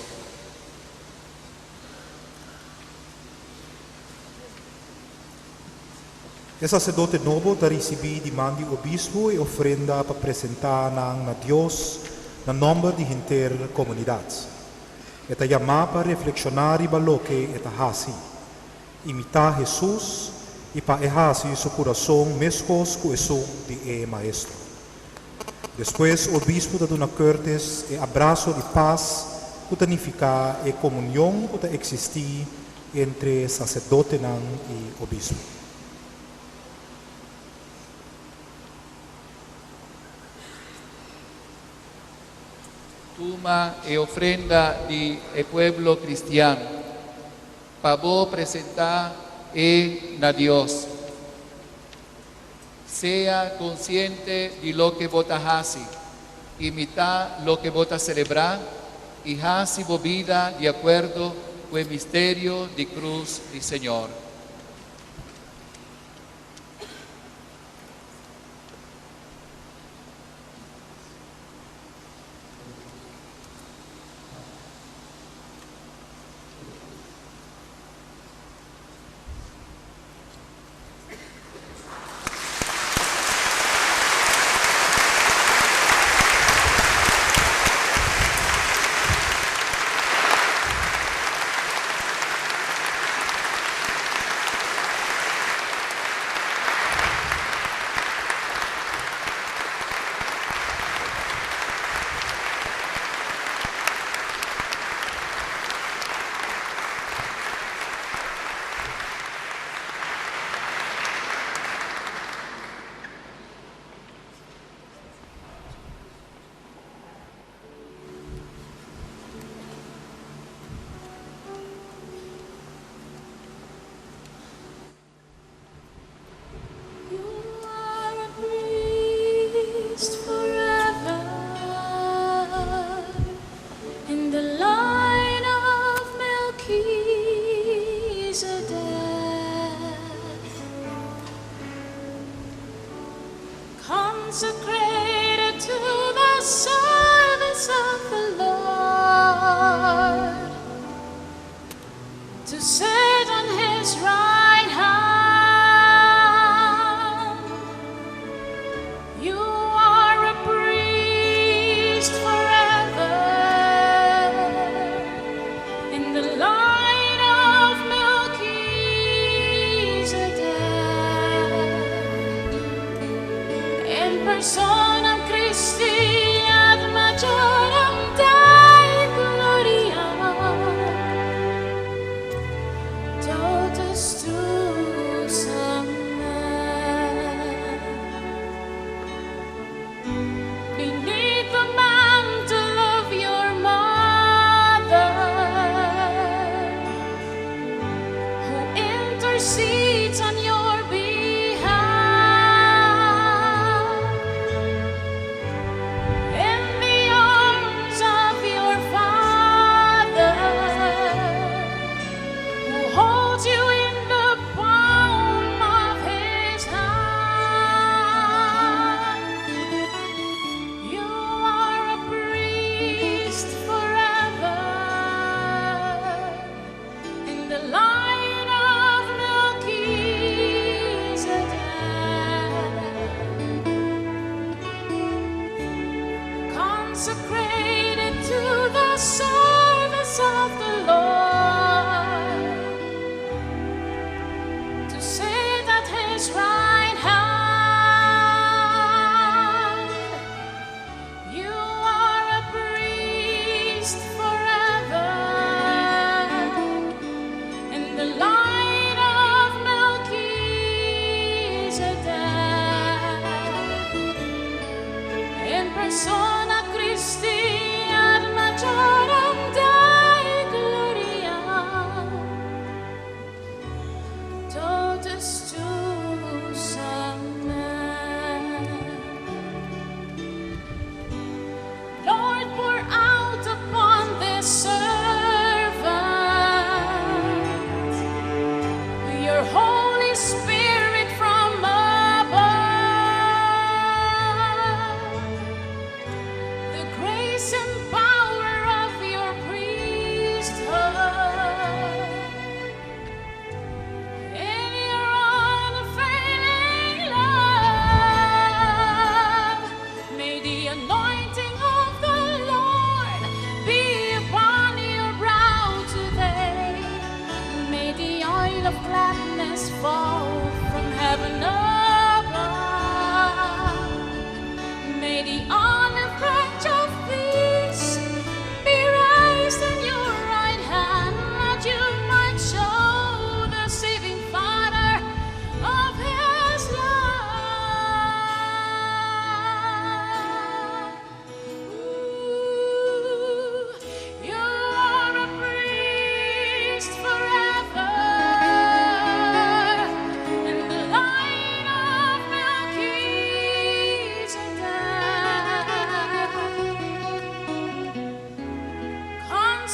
E saserdote nobo ta risibí di man di obispu e ofrenda pa presentá nan na Dios na nòmber di henter komunidat. E ta yamá pa reflekshoná riba loke e ta hasi, imitá Hesus i pa e hasi su kurason meskos ku esun di e Maestro. Despues obispu ta duna Curtis e abraso di pas ku ta nifiká e komunion ku ta eksistí entre saserdotenan i obispu. Tuma e ofrenda di e pueblo kristian, pa bo presentá e na Dios. Sea konsiente di loke bo ta hasi, imitá loke bo ta selebrá i hasi bo bida di akuerdo ku e misterio di krus di Señor. Consecrated to the service of the Lord, to sit on his right hand. You are a priest forever in the line of Melchizedek. In person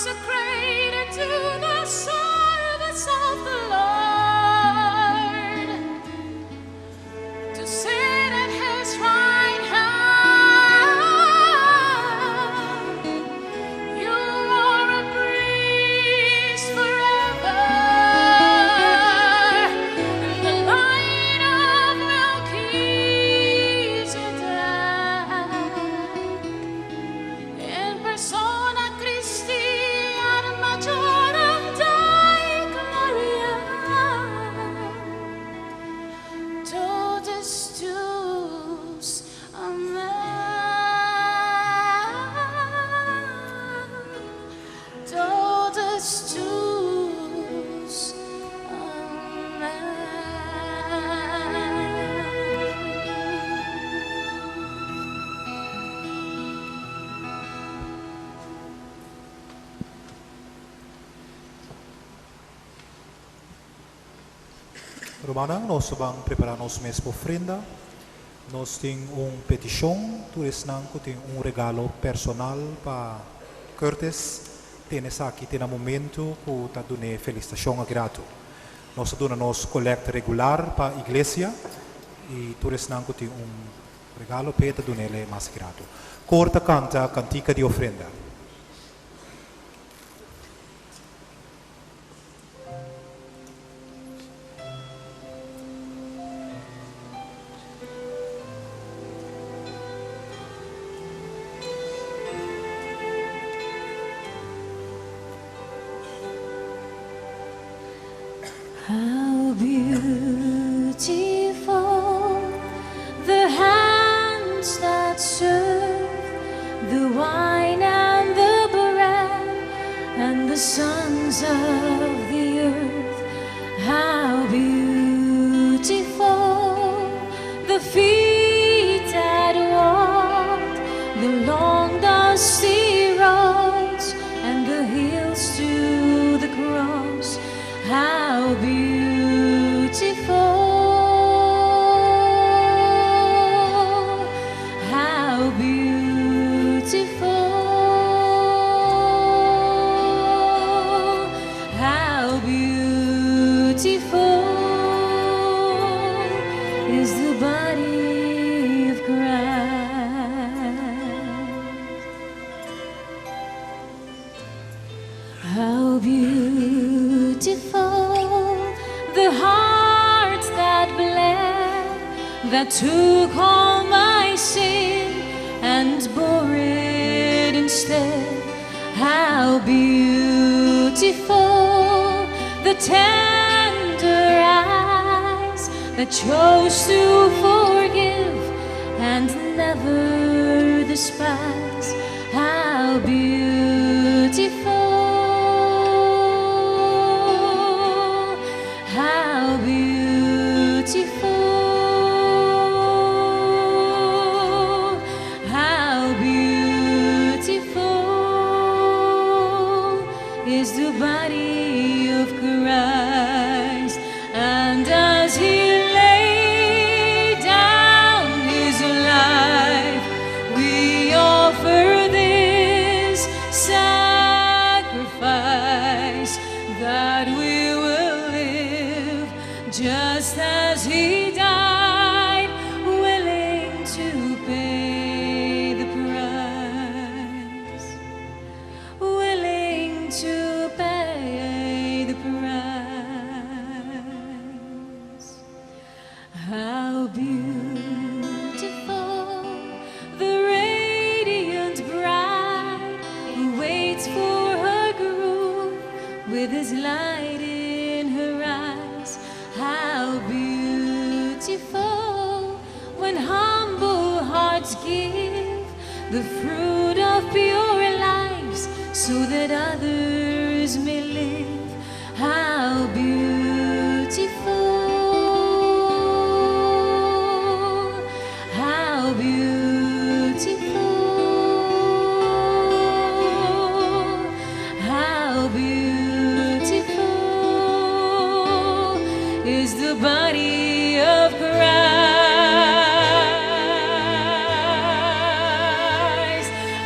Consecrated to the service of the Lord, to sit at his right hand. You are a priest forever, in the line of Melchizedek. In persona Christi ad majorem Dei gloriam. Totus tuus, amen. Totus tuus, amen. Rumannan, nos ta ban prepará nos mes ofrenda. Nos tin un petishon, tur esnan ku tin un regalo personal pa Curtis, tene esaki te na momento ku ta dun'é felisitashon aki ratu. Nos ta duna nos kolekta regular pa iglesia i tur esnan ku tin un regalo p'e ta dun'é mas aki ratu. Kor ta kanta kantika di ofrenda. How beautiful the hands that serve the wine and the bread and the sons of the earth. How beautiful the feet that walked the long dusty roads and the hills to the cross. How beautiful, how beautiful, how beautiful is the body of Christ. How beautiful the heart that bled, that took all my sin and bore it instead. How beautiful the tender eyes that chose to forgive and never despise. How beautiful, how beautiful, how beautiful is the body of Christ. And as he laid down his life, we offer this sacrifice that we will live just as he died, willing to pay the price, willing to pay the price. How beautiful the radiant bride who waits for her groom with his light in her eyes. How beautiful when humble hearts give the fruit of pure lives so that others may live. How beautiful, how beautiful, how beautiful is the body of Christ.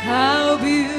How beautiful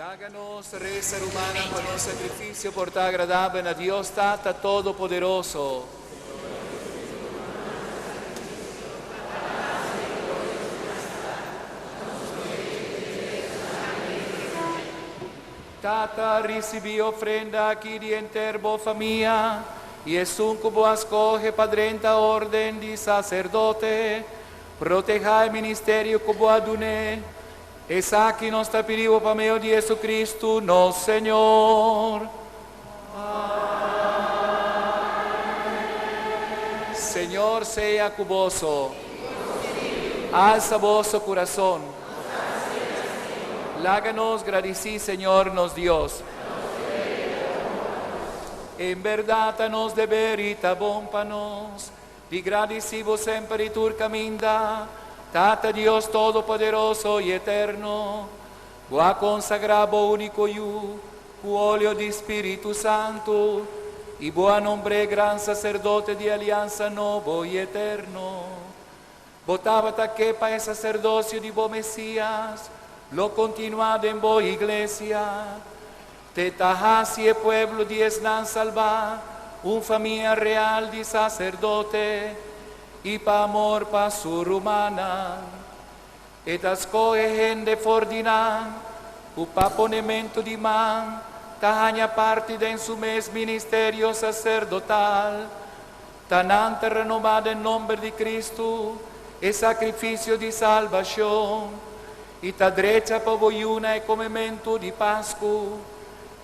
Laga nos resa rumannan pa nos sakrifisio por ta agradabel na Dios Tata Todopoderoso. Tata, risibí ofrenda aki di henter bo famia i esun ku bo a skohe pa drenta orden di saserdote. Protehá e ministerio ku bo a dun'é. Esaki nos ta pidi bo pa medio di Jesucristo nos Señor. Amen. Señor sea cu boso. Alza boso curazon. Laga nos gradici Señor nos Dios. En berdad ta nos deber y ta bon pa nos Di gradisí bo semper i tur kaminda, Tata Dios Todopoderoso i Eterno, bo a konsagrá bo úniko Yu ku olio di Spiritu Santu i bo a nombr'é Gran Saserdote di aliansa nobo i eterno. Bo tabata ke pa e saserdosio di bo Mesías lo kontinuá den bo iglesia. Te ta hasi e pueblo di esnan salbá un famia real di saserdote, i pa amor pa su rumannan, e ta skohe hende for di nan ku pa ponementu di man ta haña parti den su mes ministerio saserdotal. Ta nan ta renobá den nomber di Kristu e sakrifisio di salbashon, i ta drecha pa bo yuna e komementu di Pasku.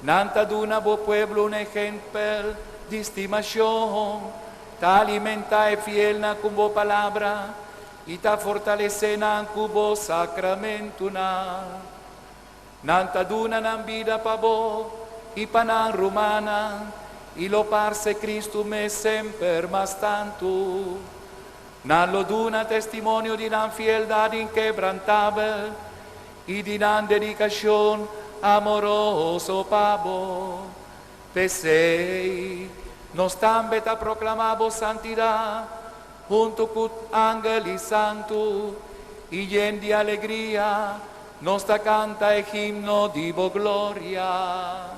Nan ta duna bo pueblo un ehempel di stimashon, ta alimentá e fielnan ku bo palabra i ta fortalesé nan ku bo sakramentunan. Nan ta duna nan bida pa bo i pa nan rumannan, i lo parse Kristu mes semper mas tantu. Nan lo duna testimonio di nan fieldad inkebrantabel i di nan dedikashon amoroso pa bo. P'esei, nos tambe ta proklamá bo santidat huntu ku angel i santu, i yen di alegria nos ta kanta e himno di bo gloria.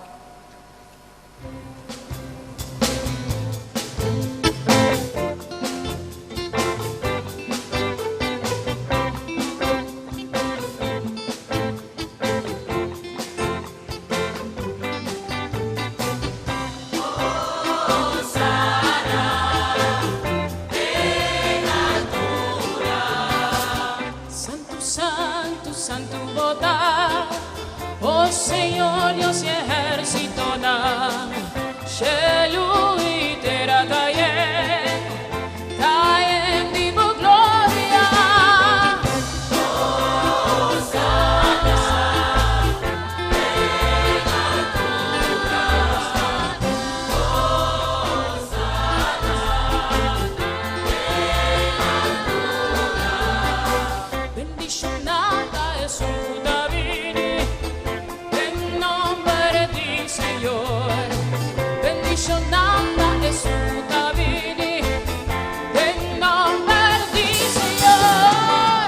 Santu, santu, santu bo ta, o Señor Dios di ehérsitonan, shelu i tera ta yen, ta yen di bo gloria. Bendishoná ta esun ku ta bini den nomber di Señor. Bendishoná ta esun ku ta bini den nomber di Señor.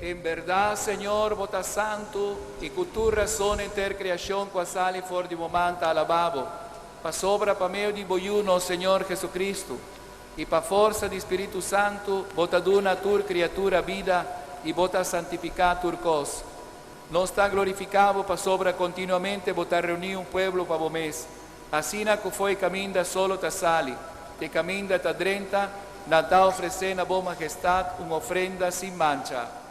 En berdad, Señor, bo ta santu, i ku tur rason henter kreashon ku a sali for di bo man ta alabá bo, pasobra pa medio di bo Yu, nos Señor Jesucristo, i pa forsa di Spiritu Santu, bo ta duna tur kriatura bida i bo ta santifiká tur kos. Nos ta glorifiká bo pasobra kontinuamente bo ta reuní un pueblo pa bo mes, asina ku fo'i kaminda solo ta sali, te kaminda ta drenta, nan ta ofresé na bo Mahestat un ofrenda sin mancha.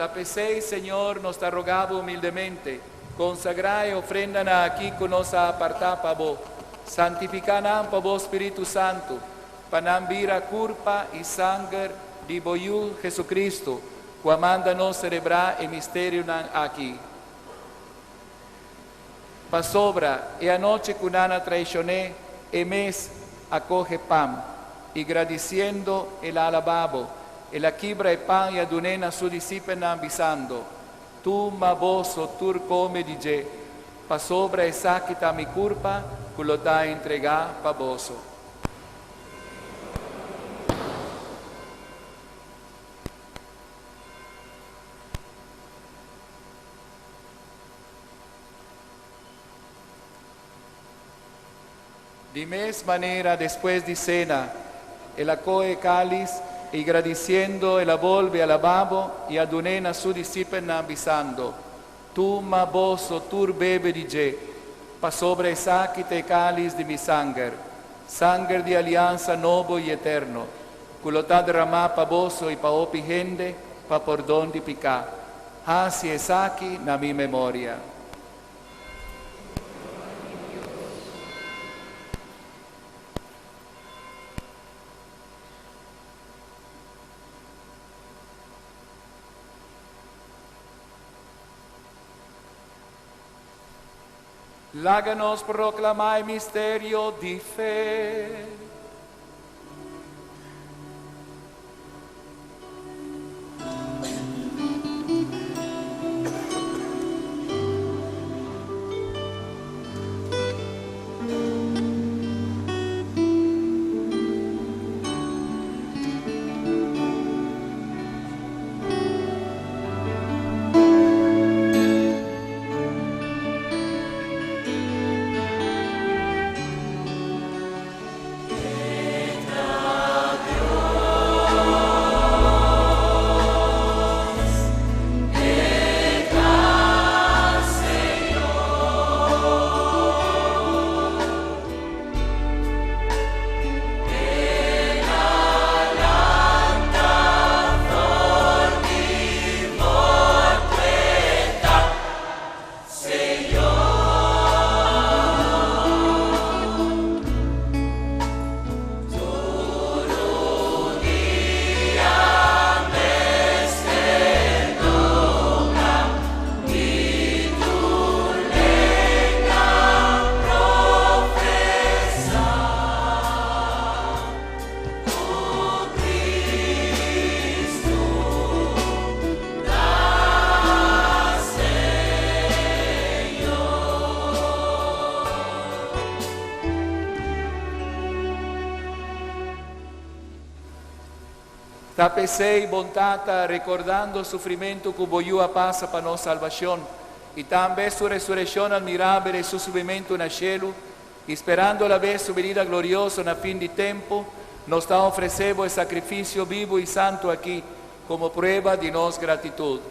Ta p'esei, Señor, nos ta roga bo humildemente, konsagrá e ofrendanan akí ku nos a apartá pa bo. Santifiká nan pa bo Spiritu Santu, pa nan bira kurpa i sanger di bo Yu Jesucristo, ku a manda nos selebrá e misterionan akí. Pasobra e anochi ku nan a traishon'é, e mes a kohe pan, i gradisiendo el a alabá bo, el a kibra e pan i a dun'é na su disipelnan, bisando, Tuma boso tur kome di dje, pasobra esaki ta mi kurpa ku lo ta entregá pa boso. Di mes manera, despues di sena, el a kohe e kális, i gradisiendo, el a bolbe alabá bo i a dun'é na su disipelnan, bisando, Tuma boso tur bebe di dje, pasobra esaki ta e kális di mi sanger, sanger di aliansa nobo i eterno, ku lo ta derramá pa boso i pa hopi hende pa pordon di piká. Hasi esaki na mi memoria. Laga nos proklamá e misterio di fe. Ta p'esei, bon Tata, rekordando sufrimentu ku bo Yu a pasa pa nos salbashon, i tambe su resurekshon admirabel i su subimentu na shelu, i sperando alabes su binida glorioso na fin di tempu, nos ta ofresé bo e sakrifisio bibu i santu akí komo prueba di nos gratitut.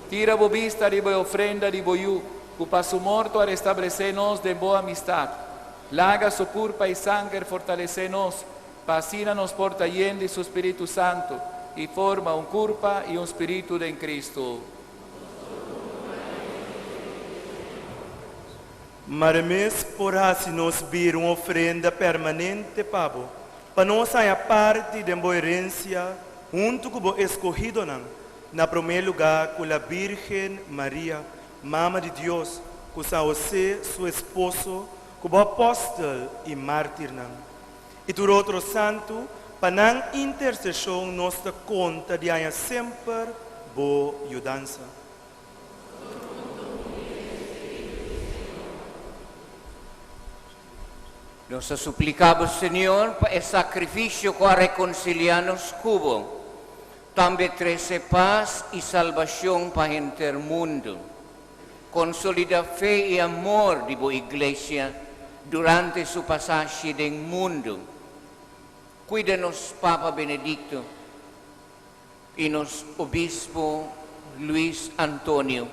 Tira bo bista riba e ofrenda di bo Yu, ku pa su morto a restablesé nos den bo amistat. Laga su kurpa i sanger fortalesé nos, pa asina nos por ta yen di su spiritu santu i forma un kurpa i un spiritu den Kristu. Mare mes por hasi nos bira un ofrenda permanente pa bo, pa nos haña parti den bo herensia huntu ku bo eskohidonan, na promé lugá ku la Bírgen Maria, Mama di Dios, ku San Hosé, su esposo, ku bo apòstel i mártirnan, i tur otro santu, pa nan interseshon nos ta konta di haña semper bo yudansa. Nos ta supliká bo, Señor, pa e sakrifisio ku a rekonsiliá nos ku bo, tambe trese pas i salbashon pa henter mundu. Konsolidá fe i amor di bo Iglesia durante su pasashi den mundu. Kuida nos Papa Benedicto i nos Obispo Luis Antonio,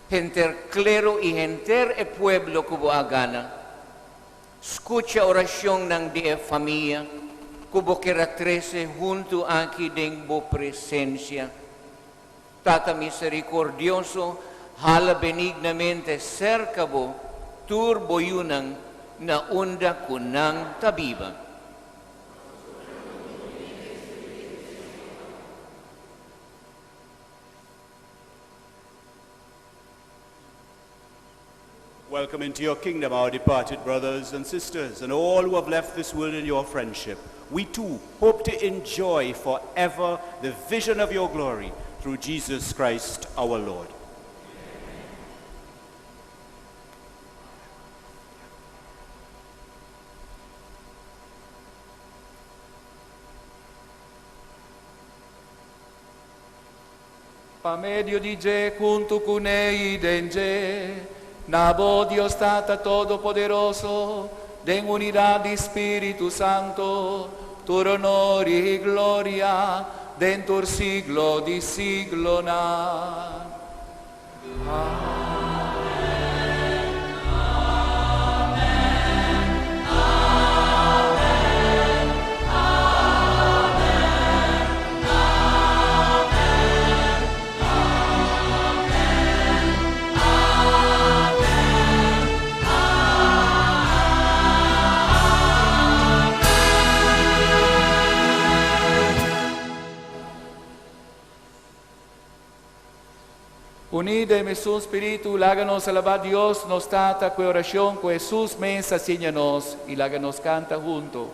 henter klero i henter e pueblo ku bo a gana. Skucha orashonnan di e famia. ku bo ker a trese huntu aki den bo presensia. Tata miserikordioso, hala benignamente serka bo tur bo yunan na unda ku nan ta biba. Welcome into your kingdom our departed brothers and sisters and all who have left this world in your friendship. We too hope to enjoy forever the vision of your glory through Jesus Christ our Lord. Pa medio di dje, huntu kuné i den dje, na bo Dios Tata Todopoderoso, den unidat di Spiritu Santo, tur honor i gloria den tur siglo di siglonan. Amen. Uní den mesun spiritu, laga nos alabá Dios, nos Tata, ku e orashon ku Hesus mes a siña nos, i laga nos kanta huntu.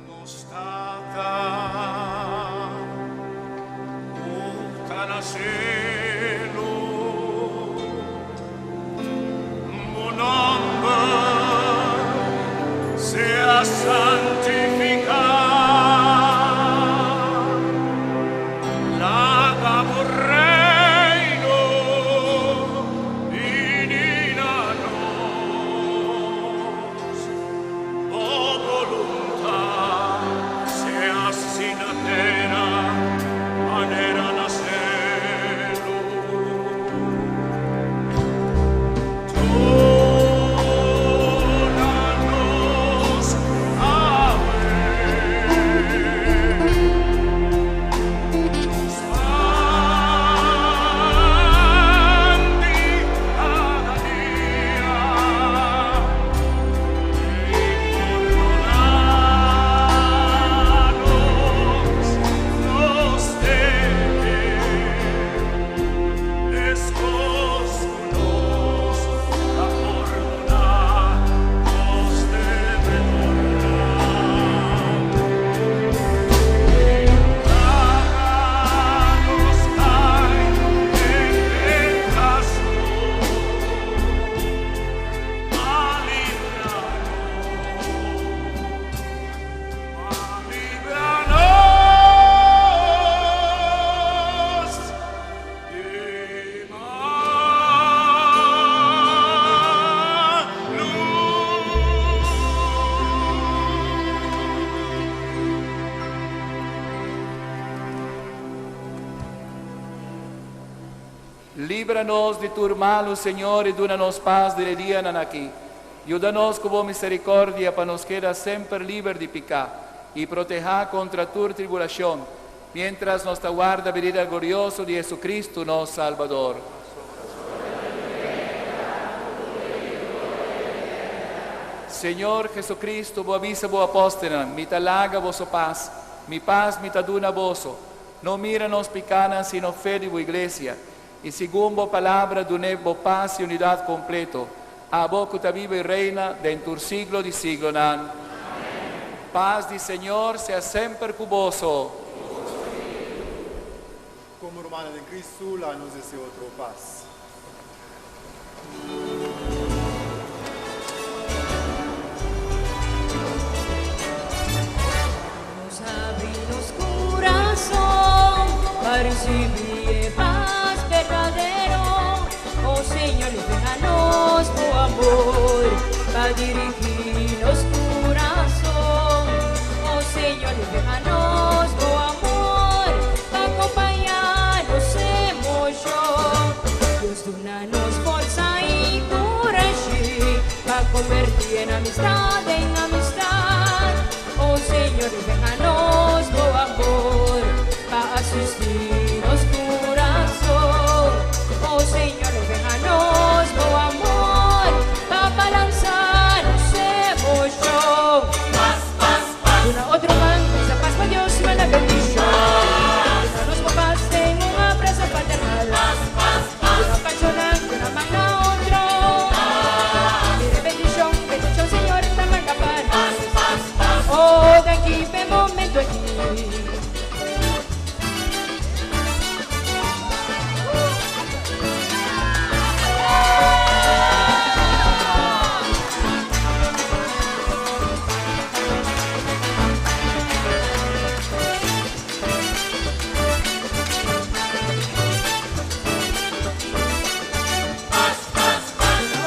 Nos Tata, ku ta na shelu, bo nòmber sea santifiká. Laga bo reino bini na nos. Bo boluntat sea hasí na tera manera na shelu. Duna nos awe nos pan di kada dia. I pordoná nos nos debe, meskos ku nos ta pordoná nos debedornan. I no laga nos kai den tentashon, ma libra nos, ma libra nos di malu. Libra nos di tur malu, Señor, i duna nos pas den e dianan aki. Yuda nos ku bo misericordia pa nos keda semper liber di piká i protehá kontra tur tribulashon, miéntras nos ta warda binida glorioso di Jesucristo nos Salbador. Señor Jesucristo, bo a bisa bo apòstelnan, Mi ta laga boso pas, mi pas mi ta duna boso. No mira nos pikánan sino fe di bo iglesia, i segun bo palabra dun'é bo pas i unidat kompleto, abo ku ta biba i reina den tur siglo di siglonan. Pas di Señor sea semper ku boso. Komo rumannan den Kristu, laga nos desea otro pas. Nos habri nos kurason pa risibí e pas berdadero. O Señor, libera nos bo amor pa dirigí nos kurason. O Señor, libera nos bo amor pa kompañá nos emoshon. En amistad, en amistad. Oh Señor, déjanos bo amor, pa asistir nos corazón. Oh Señor, déjanos bo amor, pa balanzar nos emoción. Paz, paz, paz. Una otro man, esa paz pa Dios, mala bendición. Déjanos bo paz, en un abrazo paternal. Paz, paz, paz. Una pachola, una mano otro. Mire bendición, bendición Señor, ta manda pa nos. Oh, de aquí, pe momento aquí.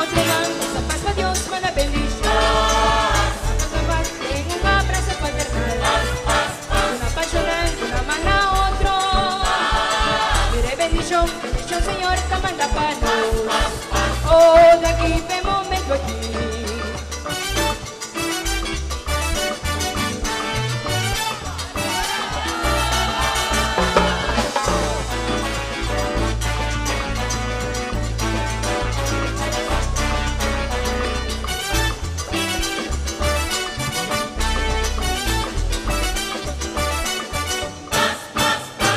Otro man, esa paz pa Dios, mala bendición. Paz, paz, en un abrazo paternal. Una pachola, una mano otro. Mire bendición, bendición Señor, ta manda pa nos. Oh, de aquí, pe momento aquí.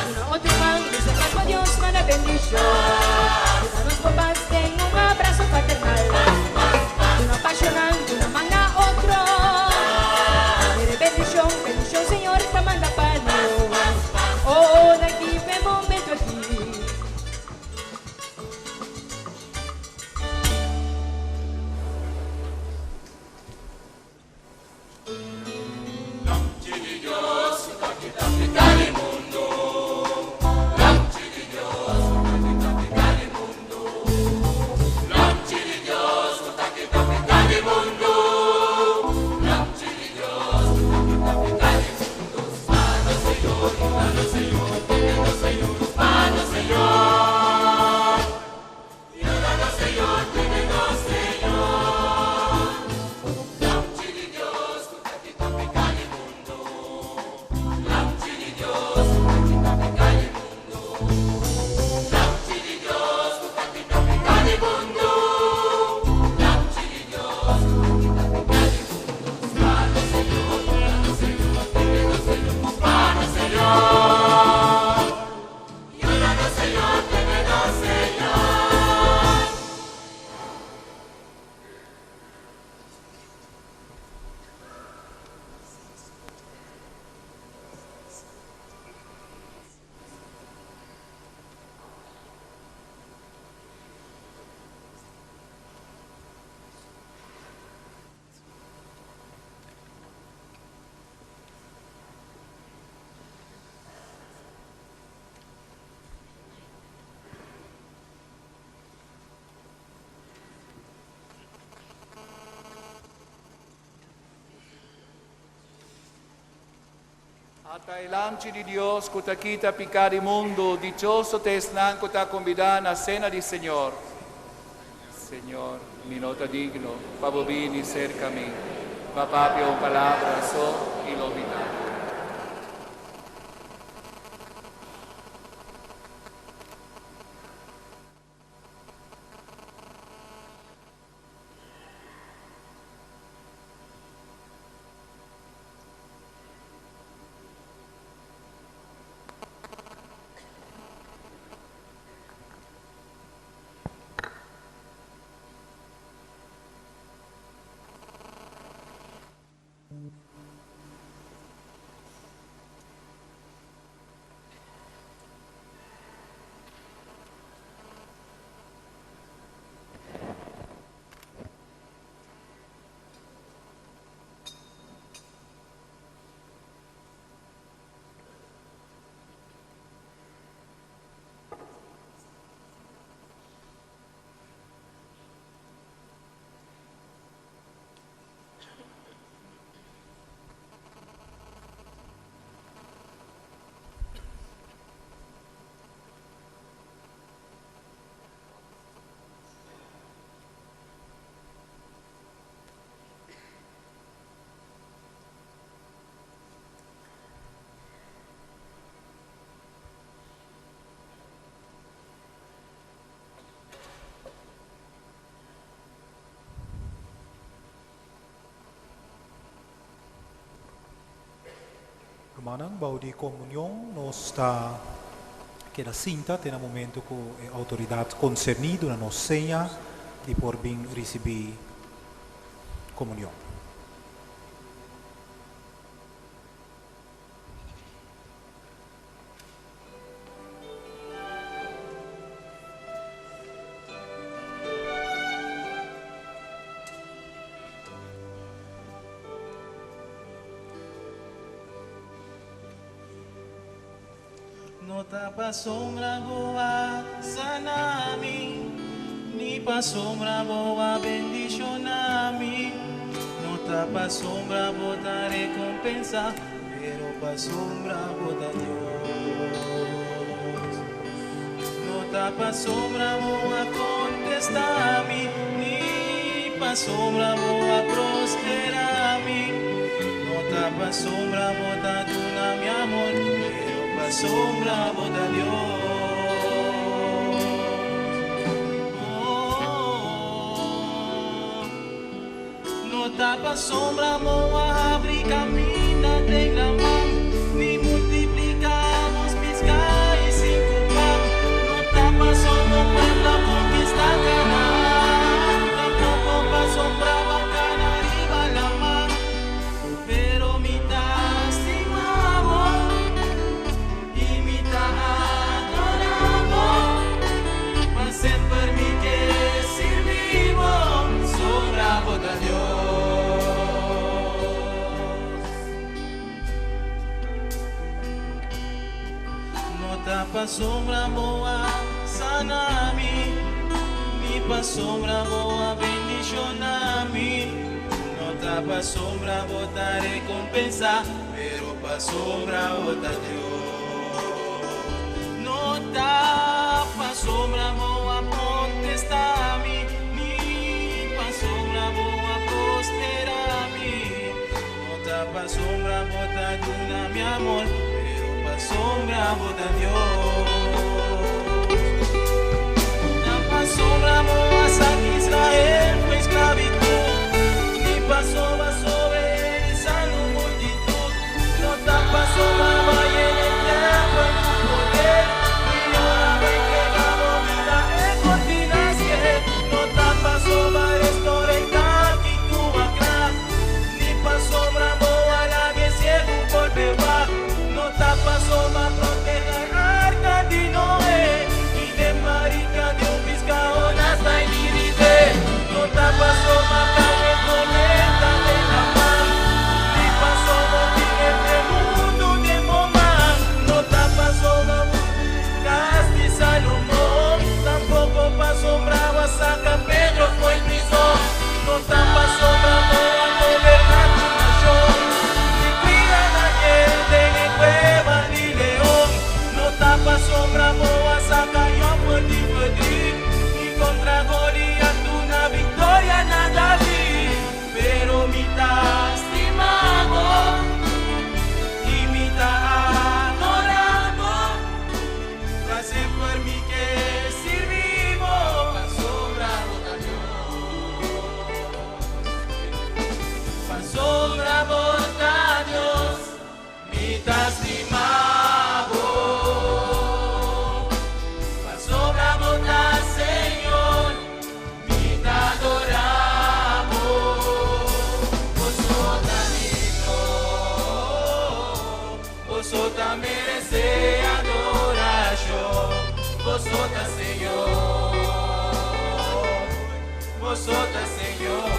Una otro man, dice paz pa Dios, mala bendición. Déjanos por paz, ten un abrazo paternal. Una pasional, una mano otro. Mire bendición, bendición Señor, ta manda pa nos. Oh, de aquí, pe momento aquí. Ata e Lamchi di Dios, ku ta kita piká di mundu, dichoso ta esnan ku ta kombidá na sena di Señor. Señor, mi no ta digno, pa bo bini serka mi, ma papia un palabra so i lo mi ta. Rumannan, bou di komunion nos ta keda sinta te na momento ku e outoridat konserní duna nos seña di por bin risibí komunion. No ta pasobra bo a sana mi, ni pasobra bo a bendishoná mi. No ta pasobra bo ta rekompensá, pero pasobra bo ta Dios. No ta pasobra bo a kontestá mi, ni pasobra bo a prosperá mi. No ta pasobra bo ta duna mi amor, pero pasobra bo ta Dios. No ta pasobra bo a habri kaminda den laman, ni multipliká nos piská i sinku pan. No ta pasobra pueblo a konkistá Kanaan, tampoko pasobra bo a kana riba laman. Pero mi ta stima bo i mi ta adorá bo, pa semper mi ke sirbi bo, pasobra bo ta Dios. No ta pasobra bo a sana mi, ni pasobra bo a bendishoná mi. No ta pasobra bo ta rekompensá, pero pasobra bo ta Dios. No ta pasobra bo a kontestá mi, ni pasobra bo a prosperá mi. No ta pasobra bo ta duna mi amor, pero pasobra bo ta Dios. Ta pasobra bo a saka Israel for esklabitut, ni pasobra sobre sanu multitut. No ta pasobra b'a yena e tèmpel ku poder, ni ora b'a entregá bo bida e kortina sker. No ta pasobra b'a restorá e taki ku a krak, ni pasobra bo a laga e siegu bolbe wak. No ta pasobra b'a protehá e arka di Noé, i den barika di un piská Jonás bai Nínive. No ta pasobra b'a kalma e tormenta den laman, ni pasobra bo tin henter mundu den bo man. No ta pasobra bo kas di Salomon, tampoko pasobra bo a saka Pedro fo'i prizon. No ta pasobra bo a goberná tur nashon, ni kuida Daniel den e kueba di leon. No ta pasobra bo a saka Job for di verdriet, ni kontra Goliat duna viktoria na David. Pero mi ta stima bo i mi ta adorá bo, pa semper mi ke sirbi bo, pasobra bo ta Dios. Pasobra bo ta Dios, mi ta stima bo. Pasobra bo ta Señor, mi ta adorá bo. Bo so ta digno, bo so ta meresé adorashon. Bo so ta Señor, bo so ta Señor.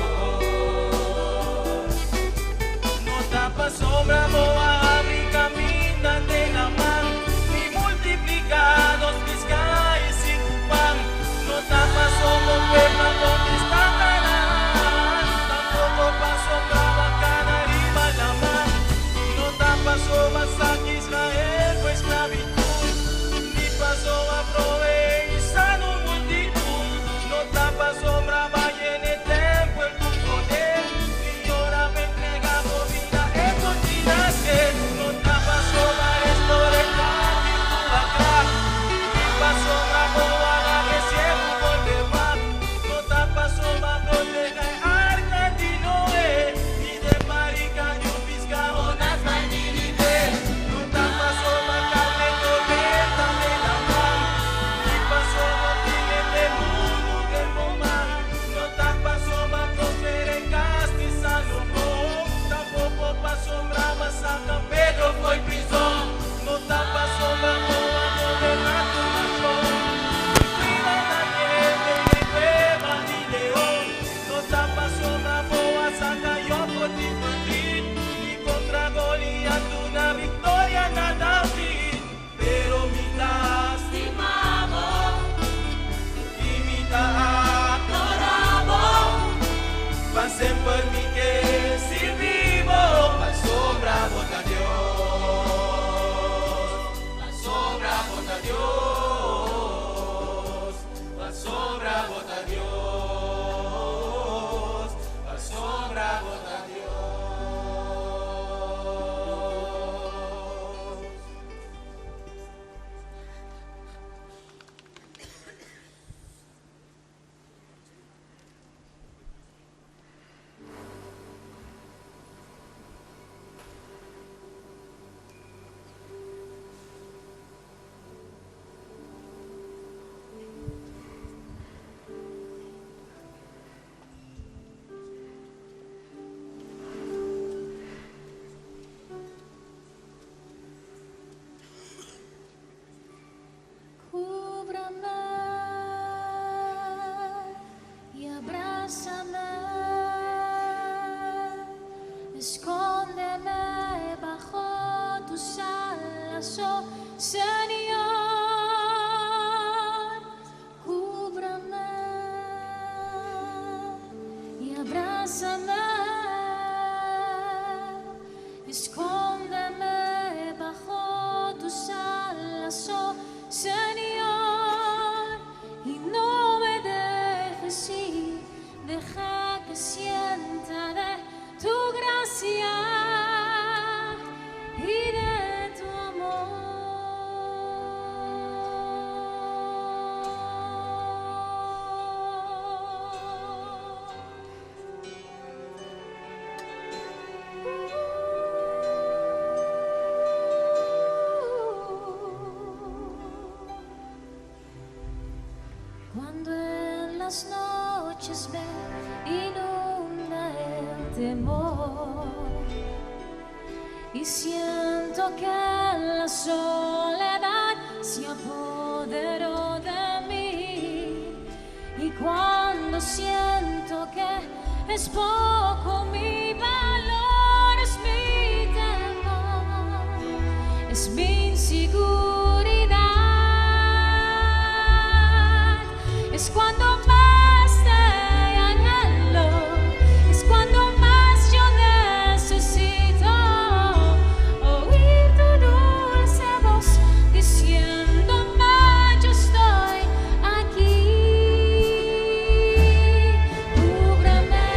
No ta pasobra bo a habri kaminda den laman, ni multipliká nos piská i sinku pan. No ta pasobra pueblo a konkistá Kanaan, tampoko pasobra b'a kana riba laman. No ta pasobra b'a saka Israel for esklabitut, ni pasobra b'a proveé i sana un multitut. No ta pasobra b'a yena e tèmpel ku alas, oh Señor, cúbrame y abrázame, escóndeme bajo tus alas, oh Señor, y no me dejes ir, deja que sienta de tu gracia y de tu amor. Cuando en las noches me inunda el temor y siento que la soledad se apoderó de mí y cuando siento que es poco mi valor, es mi temor, es mi inseguridad, es cuando más te anhelo, es cuando más yo necesito oír tu dulce voz diciéndome yo estoy aquí. Cúbreme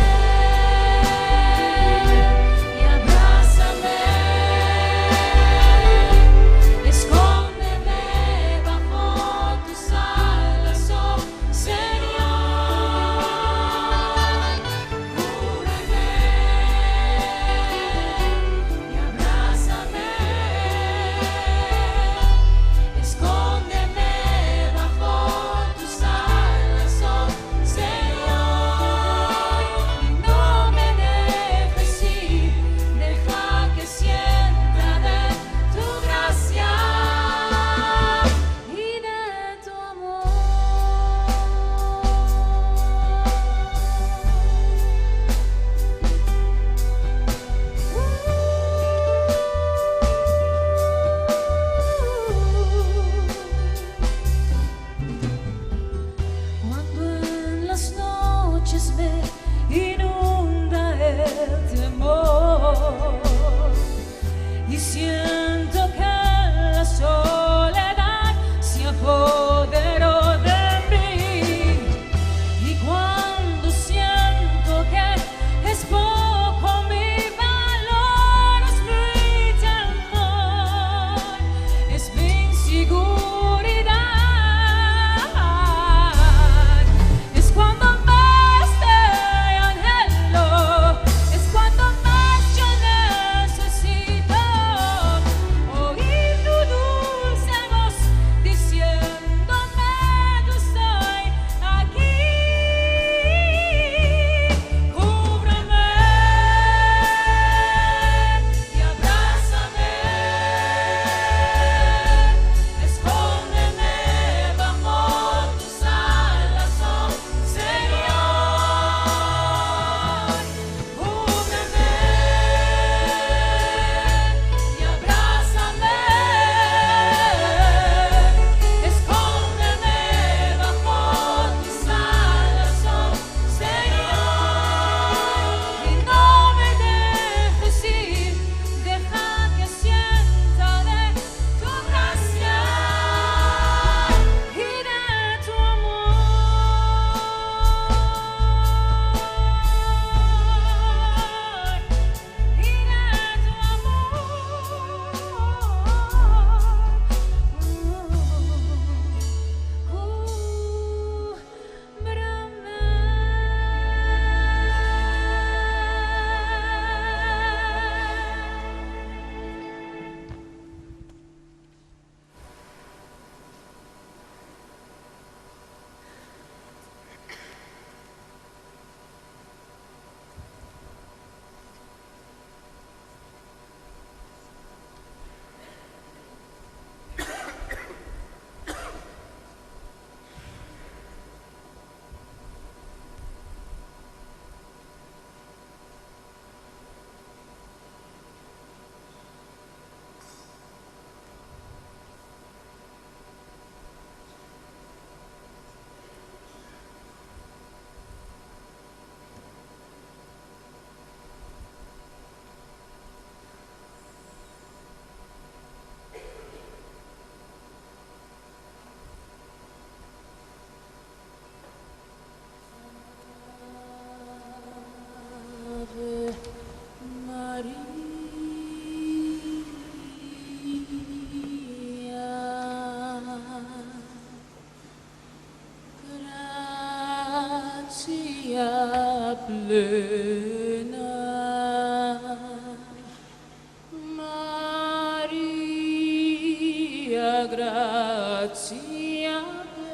Gratia plena,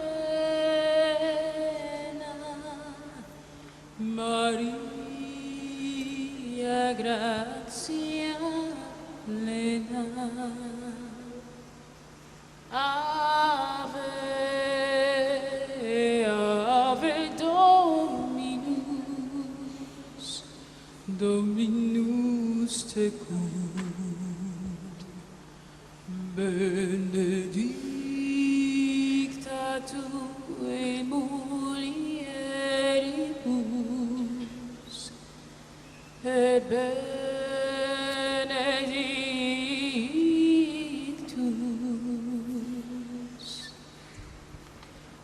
Maria, gratia plena. Ave, ave Dominus, Dominus tecum, benedicta tu in mulieribus, et benedictus,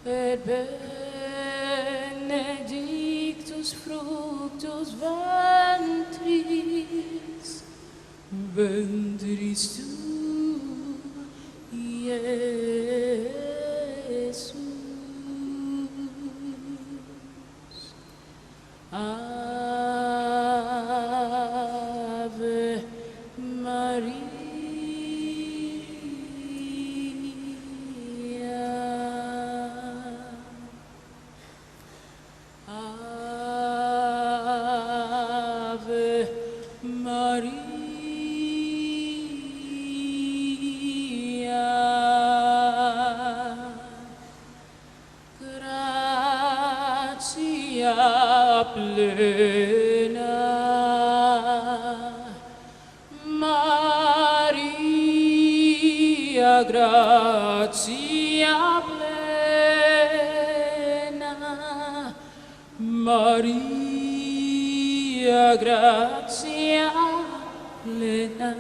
et benedictus fructus ventris, ventris tui, Iesus. Ave Maria. Ave Maria. Gratia plena. Maria, gratia plena. Maria, gratia plena.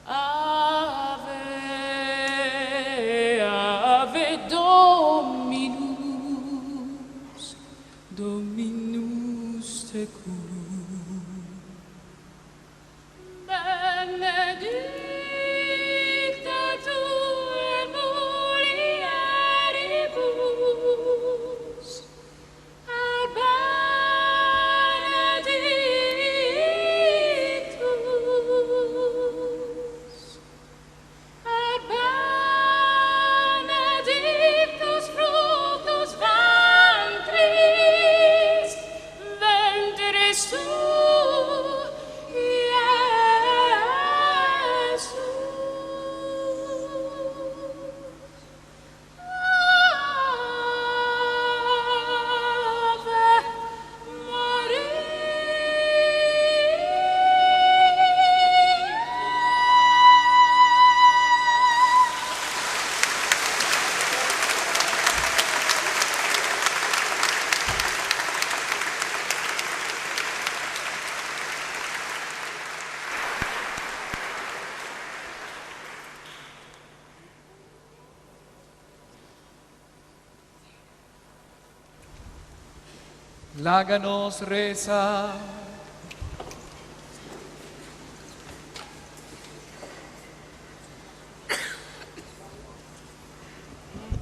Ave, ave Dominus, Dominus tecum. Benedicta tu in mulieribus, et benedictus, et benedictus fructus ventris, ventris tui, Iesus. Ave Láganos reza.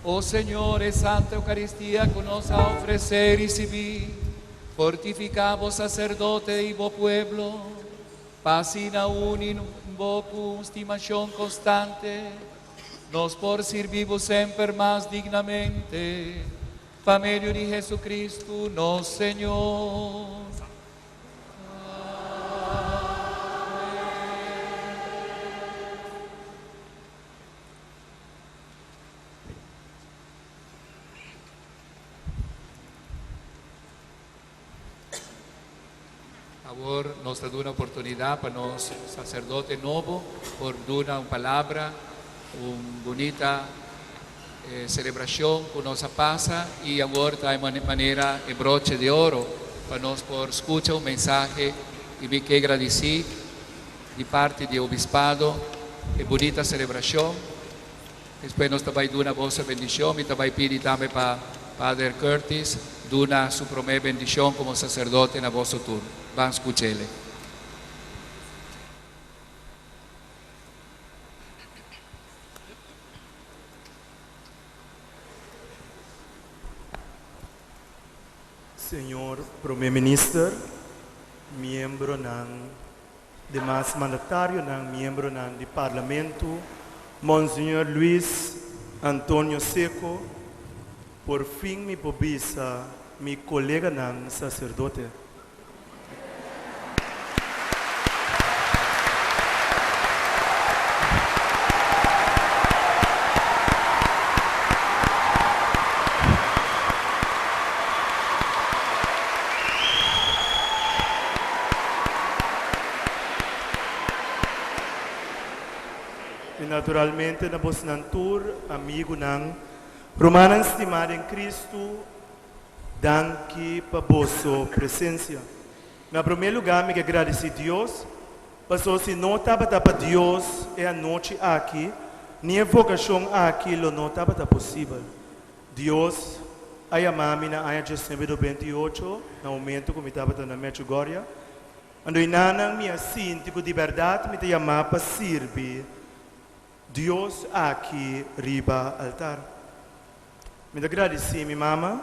Oh Señor, es Santa Eucaristía que nos a ofrecer y recibir, fortificamos sacerdote y bo pueblo, paz in un bocu estimación constante, nos por servimos sempre más dignamente, pa medio de Jesucristo, nos Señor. Favor, nos da una oportunidad para nos sacerdote nuevo, por una palabra, una bonita celebración que nos pasa y ahora de manera el broche de oro para nos por escuchar un mensaje y vi que agradecer de parte del obispado e bonita celebración. Después nos también una voz de bendición y también pide también para Padre Curtis duna su primera bendición como sacerdote en la voz turno. Van a escucharle. Señor Primer Minister, miembro nan demás mandatario nan miembro nan di Parlamento, Monsignor Luis Antonio Secco, por fin mi por bisa mi coleganan sacerdote. I naturalmente na bosnan tur, amigunan, rumannan stimá den Kristu, danki pa boso presensia. Na promé lugá mi ke gradisí Dios, paso si no tabata pa Dios e anochi aki, ni e vokashon aki lo no tabata posibel. Dios a yama mi na aña 1998, na momento ku mi tabata na Medjugorje. Ando enanan mi a sinti ku di bèrdat mi ta yamá pa sirbi Dios aki riba altar. Mi ta gradisí mi mama,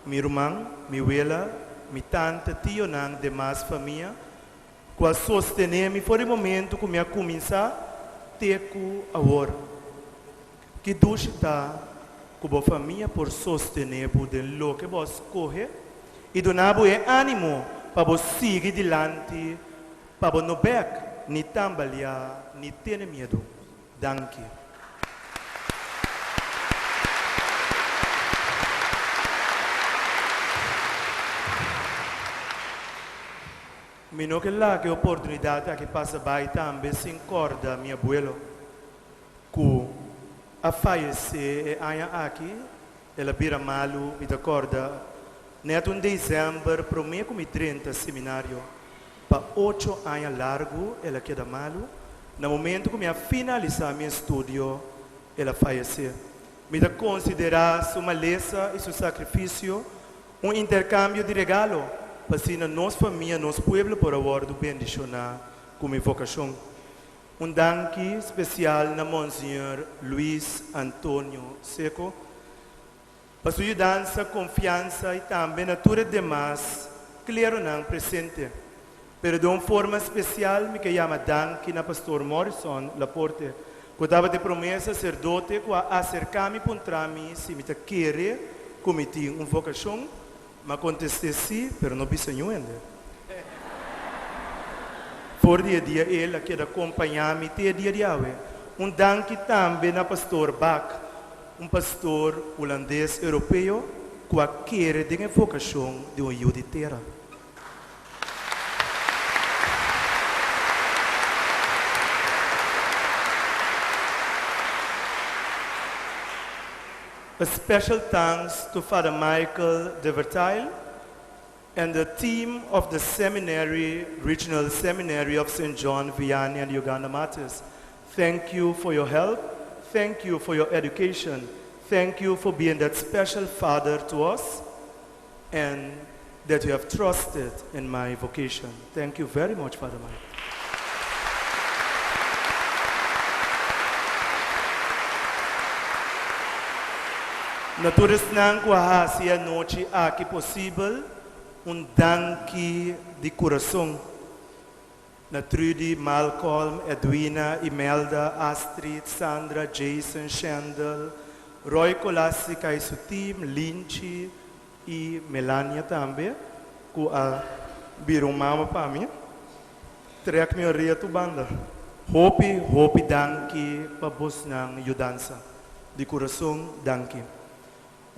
mi ruman, mi wela, mi tanta, tionan, demas famia ku a sostené mi for di momentu ku mi a kuminsá te ku awor. Ki dushi ta ku bo famia por sostené bo den loke bo a skohe i duna bo e ánimo pa bo sigui dilanti pa bo no bèk ni tambaliá ni tene miedu. Danki. Mi no ke laga e oportunidat aki pasa bai tambe sin kòrda mi abuelo. Ku a fayesé e aña aki, el a bira malu, mi ta kòrda, nèt un desèmber promé ku mi drenta seminario. Pa ocho aña largu el a keda malu. Na momentu ku mi a finalisá mi estudio, el a fayesé. Mi ta konsiderá su malesa i su sakrifisio un interkambio di regalo, pa asina nos famia, nos pueblo por a wòrdu bendishoná ku mi vokashon. Un danki spesial na Monsignor Luis Antonio Seco pa su yudansa, konfiansa i tambe na tur e demas kleronan presente. Pero den un forma spesial mi ke yama danki na Pastor Morrison Laporte ku tabata e promé saserdote ku a aserká mi puntra mi si mi ta kere ku mi tin un vokashon. M'a kontest'é sí, pero no bisa niun hende. For di e dia el a keda kompañá mi te e dia di awe. Un danki tambe na Pastor Bak, un pastor hulandes europeo ku a kere den e vokashon di un yu di tera. A special thanks to Father Michael de Vertile and the team of the Seminary, Regional Seminary of St. John Vianney and Uganda Martyrs. Thank you for your help. Thank you for your education. Thank you for being that special father to us and that you have trusted in my vocation. Thank you very much, Father Mike. Na tur esnan ku a hasi e anochi aki posibel, un danki di kurason. Na Trudy, Malcolm, Edwina, Imelda, Astrid, Sandra, Jason, Shendel, Roy Colastica i su team, Linchi, I Melania tambe ku a bira un mama pa mi. Trek mi orea tur banda. Hopi hopi danki pa bosnan yudansa. Di kurason danki.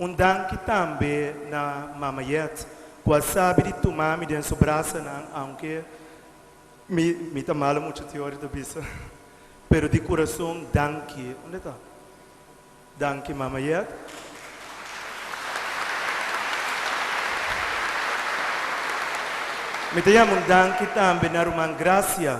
Un danki tambe na Mama Yet ku a sabi di tuma mi den su brasanan aunke mi mi ta malo mucha teori ta bisa. Pero di kurason danki. Unda e ta? Danki Mama Yet. Mi ta yama un danki tambe na Ruman Gracia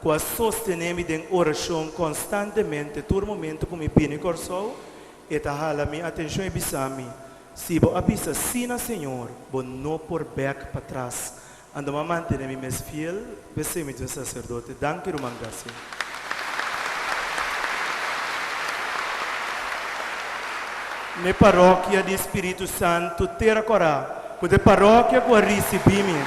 ku a sostené mi den orashon konstantemente tur momento ku mi bini Kòrsou e ta hala mi atenshon i bisa mi, Si bo a bisa sí na Señor, bo no por bèk patras. Anto mi a mantené mi mes fiel p'esei mi ta un saserdote. Danki Ruman Gracia. N'e parokia di Spiritu Santu Tera Kòrá, ku ta e parokia ku a risibí mi.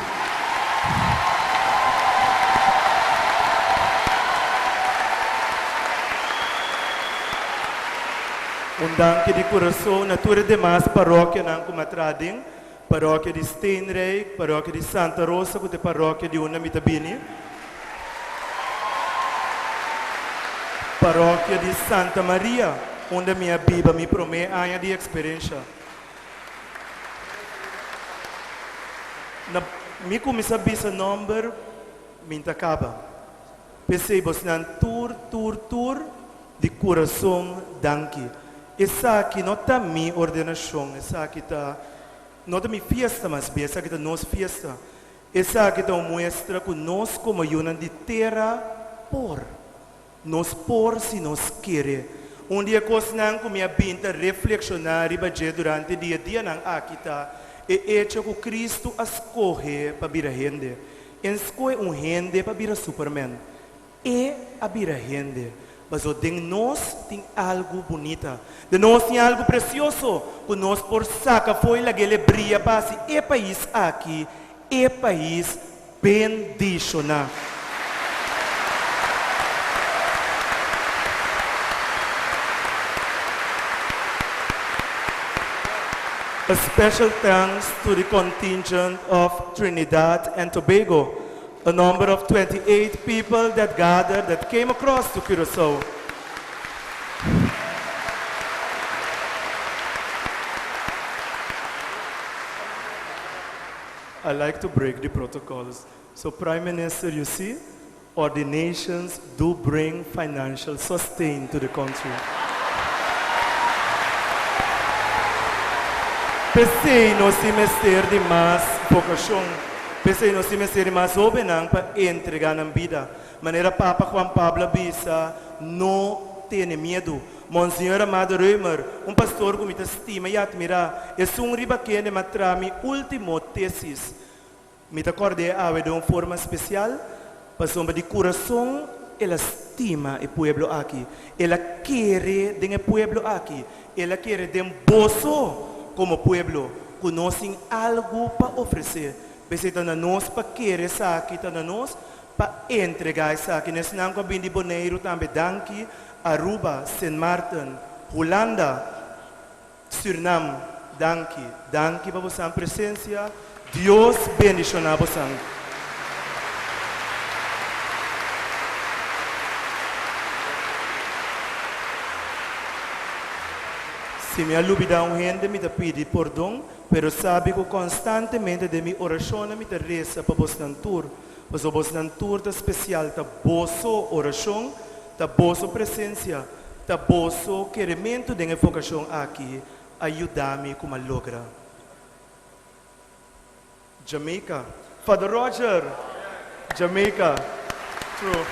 Un danki di kurason na tur e demas parokianan ku mi a traha den, Parokia di Steenrijk, Parokia di Santa Rosa ku ta e parokia di unda mi ta bini, Parokia di Santa Maria unda mi a biba mi promé aña di eksperensha. Na mi kuminsá bisa nòmber mi n'ta kaba. P'esei bosnan tur tur tur di kurason danki. Esaki no ta mi ordenashon, esaki ta no ta mi fiesta mas bien, esaki ta nos fiesta. Esaki ta un muestra ku nos komo yunan di tera por. Nos por si nos kere. Un di e kosnan ku mi a bin ta reflekshoná riba dje durante di e dianan aki ta e echo ku Kristu a skohe pa bira hende. En skohe un hende pa bira Superman. E a bira hende. Paso den nos tin algu bunita. Den nos tin algu presioso ku nos por saka fo'i lag'el e bria pa hasi e pais aki e pais bendishoná. A special thanks to the contingent of Trinidad and Tobago, a number of 28 people that gathered that came across to Curaçao. I like to break the protocols. So, Prime Minister, you see, ordinations do bring financial sustain to the country. P'esei nos tin mester di mas vokashon. P'esei nos tin mester di mas hóbennan pa entregá nan bida. Manera Papa Juan Pablo a bisa, No tene miedu. Monseñor Amado Römer, un pastor ku mi ta stima i atmirá, esun riba kende m'a traha mi último tésis. Mi ta kòrd'é awe den un forma spesial, pasobra di kurason el a stima e pueblo aki. El a kere den e pueblo aki. El a kere den boso komo pueblo, ku nos tin algu pa ofresé. P'esei ta na nos pa kere esaki, ta na nos pa entregá esaki. Na esnan ku a bini di Boneiru tambe danki, Aruba, Sint Maarten, Hulanda, Surnam, danki. Danki pa bosan presensia. Dios bendishoná bosan. Si mi a lubidá un hende mi ta pidi pordon, pero sabi ku konstantemente den mi orashonnan mi ta resa pa bosnan tur, pasobra bosnan tur ta spesial, ta boso orashon, ta boso presensia, Ta boso kerementu den e vokashon aki a yuda mi ku m'a logra. Jamaica. Father Roger! Jamaica. True.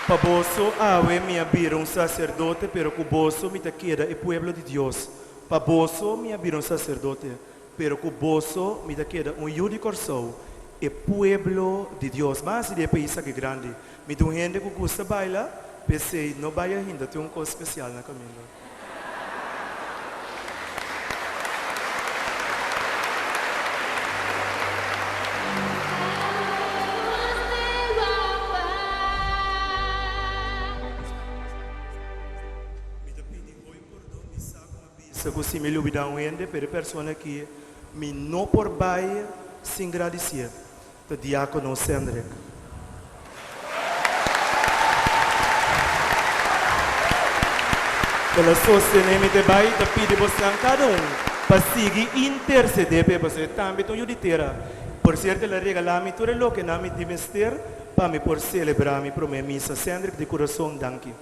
Pa boso awe mi a bira un saserdote, pero ku boso mi ta keda e pueblo di Dios. Pa boso mi a bira un saserdote, Pero ku boso mi ta keda un yu di Kòrsou, e pueblo di Dios. Mas di e pais aki grandi. Mi ta un hende ku gusta baila, p'esei no bai ahinda tin un kos spesial na kaminda. Bisa ku si mi lubidá un hende, pero e persona ki mi no por bai sin gradisié ta Diákono Sendrick. El a sostené mi te bai ta pidi bosnan kada un pa sigui intersedé p'e, pasobra e tambe ta un yu di tera. Por sierto el a regalá mi tur e lokenan mi tin mester pa mi por selebrá mi promé misa. Sendrick, di kurason danki.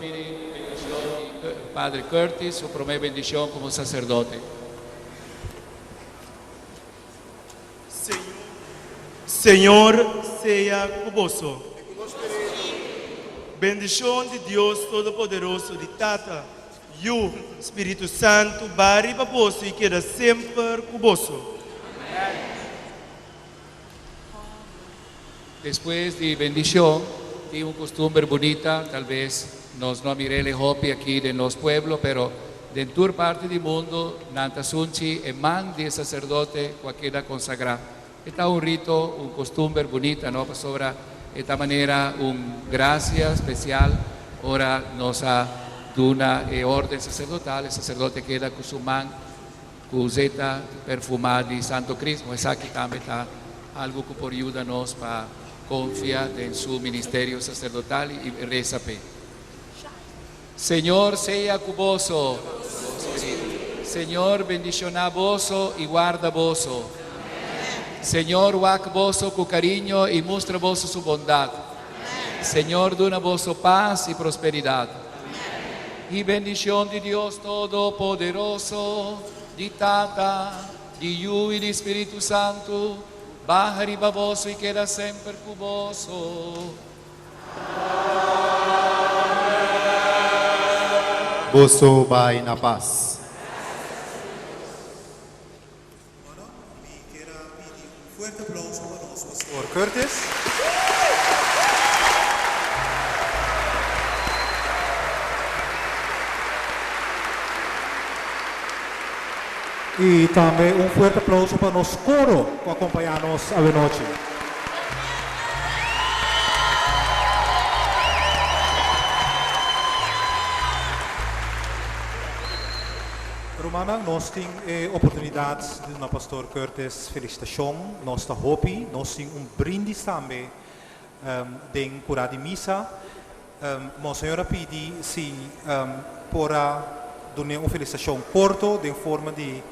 pidi bendishon di Padre Curtis, su promé bendishon komo saserdote. Señor sea ku boso. Bendishon di Dios Todopoderoso, di Tata, Yu, Spiritu Santu ba riba boso i keda semper ku boso. Despues di bendishon tin un kustumber bunita, talbes nos no a mir'el e hopi aki den nos pueblo, pero den tur parti di mundu nan ta sunchi e man di e saserdote ku a keda konsagrá. E ta un rito, un kustumber bunita, no? Pasobra e ta manera un grasia spesial ora nos a duna e órden saserdotal, e saserdote keda ku su man ku zeta perfumá di Santo Crismo. Esaki tambe ta algu ku por yuda nos pa konfia den su ministerio saserdotal i resa p'e. Señor sea ku boso. Señor bendishoná boso i warda boso. Señor wak boso ku kariño i mustra boso su bondat. Señor duna boso pas i prosperidat. I bendishon di Dios Todopoderoso, di Tata, di Yu i di Spiritu Santu, baha riba boso i keda semper ku boso. Boso bai na pas. Fuerte aplauso pa nos Pastor Curtis. Y tambe un fuerte aplauso pa nos coro cu a acompaña nos awenochi. Rumannan, nos tin e oportunidad di duna Pastor Curtis felicitacion. Nos ta hopi, nos tin un brindis tambe den cura di misa. Monseñor a pidi si por a dun'é un felicitacion corto den forma di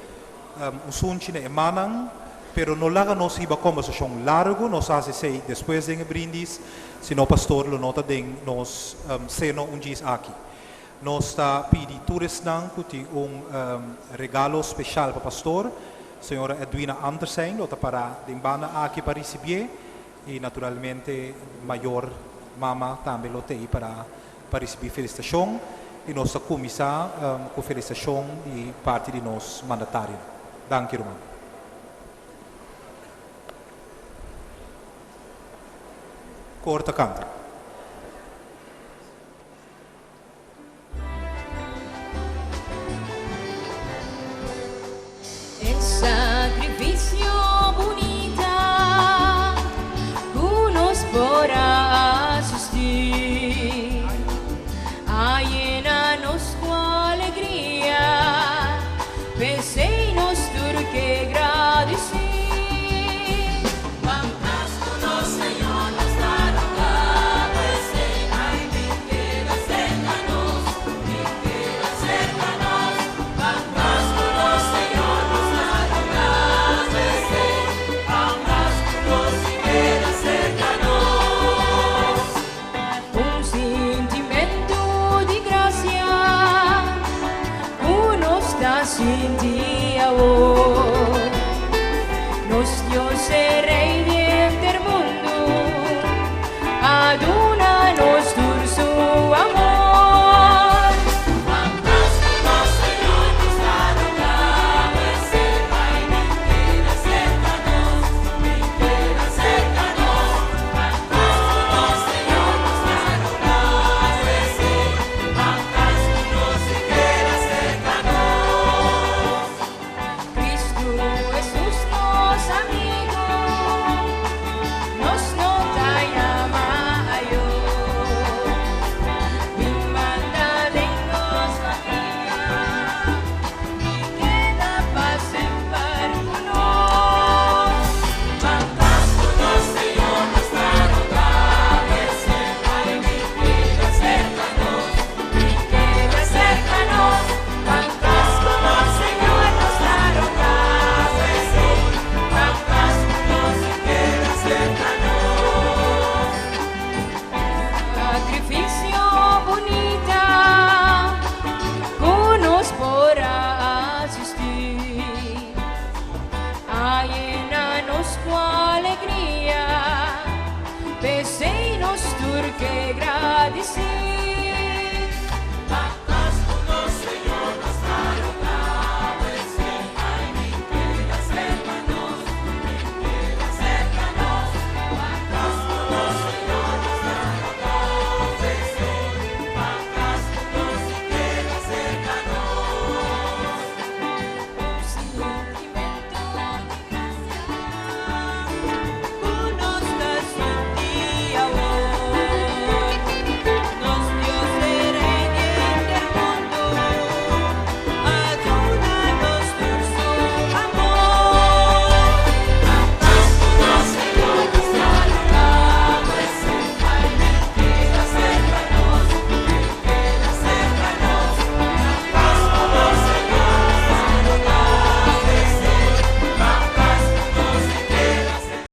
un sunchi na e mannan, pero no laga nos hiba conversacion largo, nos a haci esey despues den e brindis, sino pastor lo no ta den nos seno un djis aki. Nos ta pidi tur esnan cu tin un regalo special pa pastor, señora Edwina Andersen lo ta para den banda aki pa ricibié. I naturalmente mayor mama tambe lo t'ei para pa risibí felisitashon i nos ta kuminsá ku felisitashon di parti di nos mandatarionan. Danki ruman. Kor ta kanta. E sacrificio bunita cu nos por a asisti a yena nos cu alegria, p'esey nos tur ke gradici. Un sintimentu di gracia cu nos ta sinti.